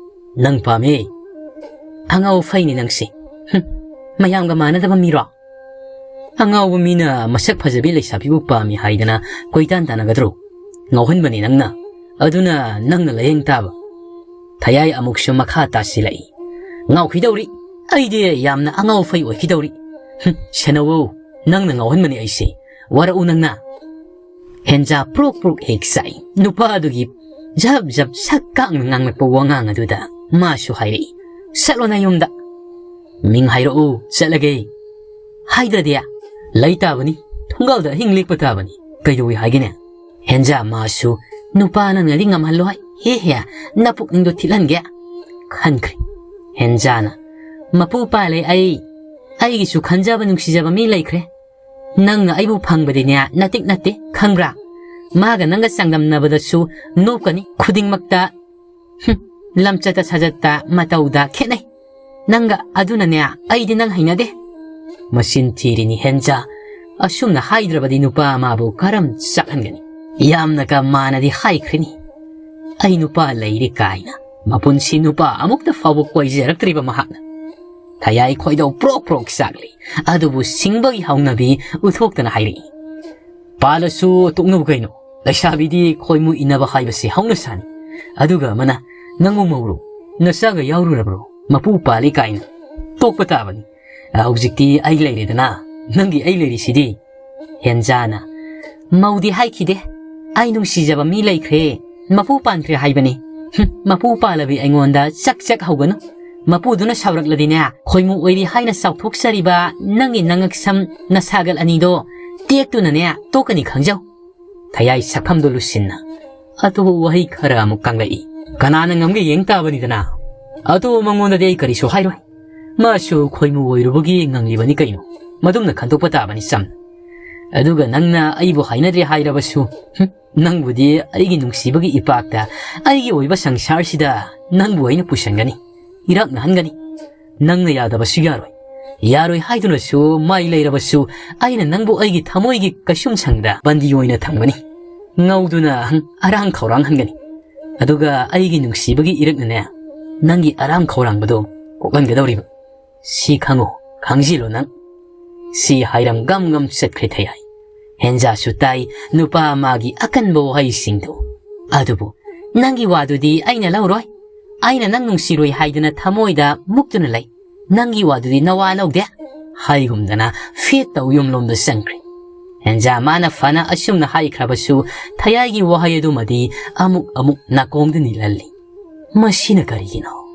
"ꯅꯪ ꯄꯥꯝꯃꯦ꯫ ꯑꯉꯥꯎ ꯐꯩꯅꯦ ꯅꯪꯁꯦ꯫ ꯍꯨꯝ, ꯃꯌꯥꯝꯒ ꯃꯥꯟꯅꯗꯕ ꯃꯤꯔꯣ?" "ꯑꯉꯥꯎꯕ ꯃꯤꯅ ꯃꯁꯛ ꯐꯖꯕꯤ ꯂꯩꯁꯥꯕꯤꯕꯨ ꯄꯥꯝꯃꯤ ꯍꯥꯏꯗꯅ ꯀꯣꯏꯇꯥꯟ ꯇꯥꯟꯅꯒꯗ꯭ꯔꯣ? ꯉꯥꯎꯍꯟꯕꯅꯤ ꯅꯪꯅ꯫ ꯑꯗꯨꯅ ꯅꯪꯅ ꯂꯥꯌꯦꯡ ꯇꯥꯕ꯫" ꯊꯌꯥꯏ ꯑꯃꯨꯛꯁꯨ ꯃꯈꯥ ꯇꯥꯁꯤꯜꯂꯛꯏ꯫ "ꯉꯥꯎꯈꯤꯗꯧꯔꯤ꯫ ꯑꯩꯗꯤ ꯌꯥꯝꯅ ꯑꯉꯥꯎ ꯐꯩ ꯑꯣꯏꯈꯤꯗꯧꯔꯤ꯫ ꯍꯨꯝ, ꯁꯦꯟꯅꯧꯋꯣ, ꯅꯪꯅ ꯉꯥꯎꯍꯟꯕꯅꯤ ꯑꯩꯁꯦ꯫ ꯋꯥꯔꯛꯎ ꯅꯪꯅ꯫" ꯍꯦꯟꯖꯥ ꯄ꯭ꯔꯣꯛ ꯄ꯭ꯔꯣꯛ ꯍꯦꯛ ꯆꯥꯛꯏ꯫ ꯅꯨꯄꯥꯗꯨꯒꯤ ꯖꯞ ꯖꯞ ꯁꯛ ꯀꯥꯛꯅ ꯉꯥꯡꯂꯛꯄ ꯋꯥꯉꯥꯡ ꯑꯗꯨꯗ ꯃꯥꯁꯨ ꯍꯥꯏꯔꯛꯏ, "ꯆꯠꯂꯣ ꯅꯌꯨꯝꯗ꯫" "ꯃꯤꯡ ꯍꯥꯏꯔꯛꯎ, ꯆꯠꯂꯒꯦ꯫" "ꯍꯥꯏꯗ꯭ꯔꯗꯤ?" "ꯂꯩ ꯇꯥꯕꯅꯤ, ꯊꯣꯡꯒꯥꯜꯗ ꯑꯍꯤꯡ ꯂꯦꯛꯄ ꯇꯥꯕꯅꯤ, ꯀꯩꯗꯧꯏ ꯍꯥꯏꯒꯦꯅꯦ?" ꯍꯦꯟꯖꯥ ꯃꯥꯁꯨ ꯅꯨꯄꯥ ꯅꯪꯅꯗꯤ ꯉꯝꯍꯜꯂꯣꯏ, ꯍꯦ ꯍꯦ, ꯅꯄꯨꯛꯅꯤꯡꯗꯣ ꯊꯤꯠꯍꯟꯒꯦ ꯈꯟꯈ꯭ꯔꯦ꯫ ꯍꯦꯟꯖꯥꯅ, "ꯃꯄꯨ ꯄꯥꯜꯂꯦ ꯑꯩ, ꯑꯩꯒꯤꯁꯨ ꯈꯟꯖꯕ ꯅꯨꯡꯁꯤꯖꯕ ꯃꯤ ꯂꯩꯈ꯭ꯔꯦ꯫ ꯅꯪꯅ ꯑꯩꯕꯨ ꯐꯪꯕꯗꯤꯅꯦ ꯅꯇꯤꯛ ꯅꯠꯇꯦ, ꯈꯪꯕ꯭ꯔꯥ? ꯃꯥꯒ ꯅꯪꯒ ꯆꯥꯡꯗꯝꯅꯕꯗꯁꯨ ꯅꯣꯞꯀꯅꯤ, ꯈꯨꯗꯤꯡꯃꯛꯇ, ꯍꯨꯝ, ꯂꯝꯆꯠꯇ ꯁꯥꯖꯠꯇ ꯃꯇꯧꯗ ꯈꯦꯠꯅꯩ꯫ ꯅꯪꯒ ꯑꯗꯨꯅꯅꯦ, ꯑꯩꯗꯤ ꯅꯪ ꯍꯩꯅꯗꯦ꯫" ꯃꯆꯤꯟ ꯊꯤꯔꯤꯅꯤ ꯍꯦꯟꯖꯥ꯫ ꯑꯁꯨꯝꯅ ꯍꯥꯏꯗ꯭ꯔꯕꯗꯤ ꯅꯨꯄꯥ ꯑꯃꯕꯨ ꯀꯔꯝ ꯆꯥꯛꯍꯟꯒꯅꯤ? ꯌꯥꯝꯅꯒ ꯃꯥꯅꯗꯤ ꯍꯥꯏꯈ꯭ꯔꯤꯅꯤ, "ꯑꯩ ꯅꯨꯄꯥ ꯂꯩꯔꯦ" ꯀꯥꯏꯅ꯫ ꯃꯄꯨꯟꯁꯤ ꯅꯨꯄꯥ ꯑꯃꯨꯛꯇ ꯐꯥꯎꯕ ꯀꯣꯏꯖꯔꯛꯇ꯭ꯔꯤꯕ ꯃꯍꯥꯛꯅ꯫ ꯊꯌꯥꯏ ꯈꯣꯏꯗꯧ ꯄ꯭ꯔꯣꯛ ꯄ꯭ꯔꯣꯛ ꯆꯥꯛꯂꯤ꯫ ꯑꯗꯨꯕꯨ ꯁꯤꯡꯕꯒꯤ ꯍꯧꯅꯕꯤ ꯎꯠꯊꯣꯛꯇꯅ ꯍꯥꯏꯔꯛꯏ, "ꯄꯥꯜꯂꯁꯨ ꯇꯣꯛꯅꯧ ꯀꯩꯅꯣ꯫ ꯂꯩꯁꯥꯕꯤꯗꯤ ꯈꯣꯏꯃꯨ ꯏꯟꯅꯕ ꯍꯥꯏꯕꯁꯤ ꯍꯧꯅ ꯁꯥꯅꯤ꯫ ꯑꯗꯨꯒ ꯑꯃꯅ, ꯅꯪꯕꯨ ꯃꯧꯔꯣ? ꯅꯆꯥꯒ ꯌꯥꯎꯔꯨꯔꯕ꯭ꯔꯣ? ꯃꯄꯨ ꯄꯥꯜꯂꯤ ꯀꯥꯏꯅ ꯇꯣꯛꯄ ꯇꯥꯕꯅꯤ꯫ ꯍꯧꯖꯤꯛꯇꯤ ꯑꯩ ꯂꯩꯔꯦꯗꯅ, ꯅꯪꯒꯤ ꯑꯩ ꯂꯩꯔꯤꯁꯤꯗꯤ꯫" ꯍꯦꯟꯖꯥꯅ, "ꯃꯧꯗꯤ ꯍꯥꯏꯈꯤꯗꯦ꯫ ꯑꯩ ꯅꯨꯡꯁꯤꯖꯕ ꯃꯤ ꯂꯩꯈ꯭ꯔꯦ꯫ ꯃꯄꯨ ꯄꯥꯟꯈ꯭ꯔꯦ ꯍꯥꯏꯕꯅꯤ꯫" "ꯍꯨꯝ, ꯃꯄꯨ ꯄꯥꯜꯂꯕꯤ ꯑꯩꯉꯣꯟꯗ ꯆꯛ ꯆꯛ ꯍꯧꯒꯅꯨ꯫ ꯃꯄꯨꯗꯨꯅ ꯁꯥꯎꯔꯛꯂꯗꯤꯅꯦ, ꯈꯣꯏꯃꯨ ꯑꯣꯏꯔꯤ ꯍꯥꯏꯅ ꯆꯥꯎꯊꯣꯛꯆꯔꯤꯕ ꯅꯪꯒꯤ ꯅꯉꯛꯁꯝ ꯅꯁꯥꯒꯜ ꯑꯅꯤꯗꯣ ꯇꯦꯛꯇꯨꯅꯅꯦ ꯇꯣꯛꯀꯅꯤ ꯈꯪꯖꯧ꯫ ꯊꯌꯥꯏ ꯁꯛꯐꯝꯗꯨ ꯂꯨꯁꯤꯟꯅ ꯑꯇꯣꯞꯄ ꯋꯥꯍꯩ ꯈꯔ ꯑꯃꯨꯛ ꯀꯪꯂꯛꯏ꯫ ꯀꯅꯥꯅ ꯉꯝꯒꯦ ꯌꯦꯡ ꯇꯥꯕꯅꯤꯗꯅ꯫ ꯑꯇꯣꯞꯄ ꯃꯉꯣꯟꯗꯗꯤ ꯑꯩ ꯀꯔꯤꯁꯨ ꯍꯥꯏꯔꯣꯏ꯫ ꯃꯥꯁꯨ ꯈꯣꯏꯃꯨ ꯑꯣꯏꯔꯨꯕꯒꯤ ꯉꯪꯂꯤꯕꯅꯤ ꯀꯩꯅꯣ꯫ ꯃꯗꯨꯝꯅ ꯈꯟꯗꯣꯛꯄ ꯇꯥꯕꯅꯤ ꯆꯝ꯫ ꯑꯗꯨꯒ ꯅꯪꯅ ꯑꯩꯕꯨ ꯍꯥꯏꯅꯗ꯭ꯔꯦ ꯍꯥꯏꯔꯕꯁꯨ, ꯍꯨꯝ, ꯅꯪꯕꯨꯗꯤ ꯑꯩꯒꯤ ꯅꯨꯡꯁꯤꯕꯒꯤ ꯏꯄꯥꯛꯇ, ꯑꯩꯒꯤ ꯑꯣꯏꯕ ꯁꯪꯁꯥꯔꯁꯤꯗ ꯅꯪꯕꯨ ꯑꯩꯅ ꯄꯨꯁꯟꯒꯅꯤ, ꯏꯔꯛꯅꯍꯟꯒꯅꯤ꯫ ꯅꯪꯅ ꯌꯥꯗꯕꯁꯨ ꯌꯥꯔꯣꯏ꯫ ꯌꯥꯔꯣꯏ ꯍꯥꯏꯗꯨꯅꯁꯨ ꯃꯥꯏ ꯂꯩꯔꯕꯁꯨ, ꯑꯩꯅ ꯅꯪꯕꯨ ꯑꯩꯒꯤ ꯊꯃꯣꯏꯒꯤ ꯀꯩꯁꯨꯝꯁꯪꯗ ꯕꯟꯗꯤ ꯑꯣꯏꯅ ꯊꯝꯒꯅꯤ꯫ ꯉꯧꯗꯨꯅ ꯑꯔꯥꯡ ꯈꯧꯔꯥꯡꯍꯟꯒꯅꯤ꯫ ꯑꯗꯨꯒ ꯑꯩꯒꯤ ꯅꯨꯡꯁꯤꯕꯒꯤ ꯏꯔꯛꯅꯅꯦ, ꯅꯪꯒꯤ ꯑꯔꯥꯡ ꯈꯧꯔꯥꯡꯕꯗꯣ ꯀꯣꯛꯍꯟꯒꯗꯧꯔꯤꯕ꯫ ꯁꯤ ꯈꯪꯉꯨ, ꯈꯪꯖꯤꯜꯂꯨ ꯅꯪ꯫ ꯁꯤ ꯍꯥꯏꯔꯝ ꯒꯝ ꯒꯝ ꯆꯠꯈ꯭ꯔꯦ ꯊꯌꯥꯏ꯫ ꯍꯦꯟꯖꯥꯁꯨ ꯇꯥꯏ ꯅꯨꯄꯥ ꯑꯃꯒꯤ ꯑꯀꯟꯕ ꯋꯥꯍꯩꯁꯤꯡꯗꯨ꯫ "ꯑꯗꯨꯕꯨ ꯅꯪꯒꯤ ꯋꯥꯗꯨꯗꯤ ꯑꯩꯅ ꯂꯧꯔꯣꯏ꯫ ꯑꯩꯅ ꯅꯪ ꯅꯨꯡꯁꯤꯔꯣꯏ ꯍꯥꯏꯗꯅ ꯊꯃꯣꯏꯗ ꯃꯨꯛꯇꯨꯅ ꯂꯩ꯫ ꯅꯪꯒꯤ ꯋꯥꯗꯨꯗꯤ ꯅꯋꯥ ꯂꯧꯗꯦ" ꯍꯥꯏꯒꯨꯝꯗꯅ ꯐꯦꯠ ꯇꯧ ꯌꯨꯝꯂꯣꯝꯗ ꯆꯪꯈ꯭ꯔꯦ꯫ ꯍꯦꯟꯖꯥ ꯃꯥꯅ ꯐꯅ ꯑꯁꯨꯝꯅ ꯍꯥꯏꯈ꯭ꯔꯕꯁꯨ, ꯊꯌꯥꯏꯒꯤ ꯋꯥꯍꯩ ꯑꯗꯨꯃꯗꯤ ꯑꯃꯨꯛ ꯑꯃꯨꯛ ꯅꯥꯀꯣꯡꯗ ꯅꯤꯜꯍꯜꯂꯤ꯫ ꯃꯁꯤꯅ ꯀꯔꯤꯒꯤꯅꯣ?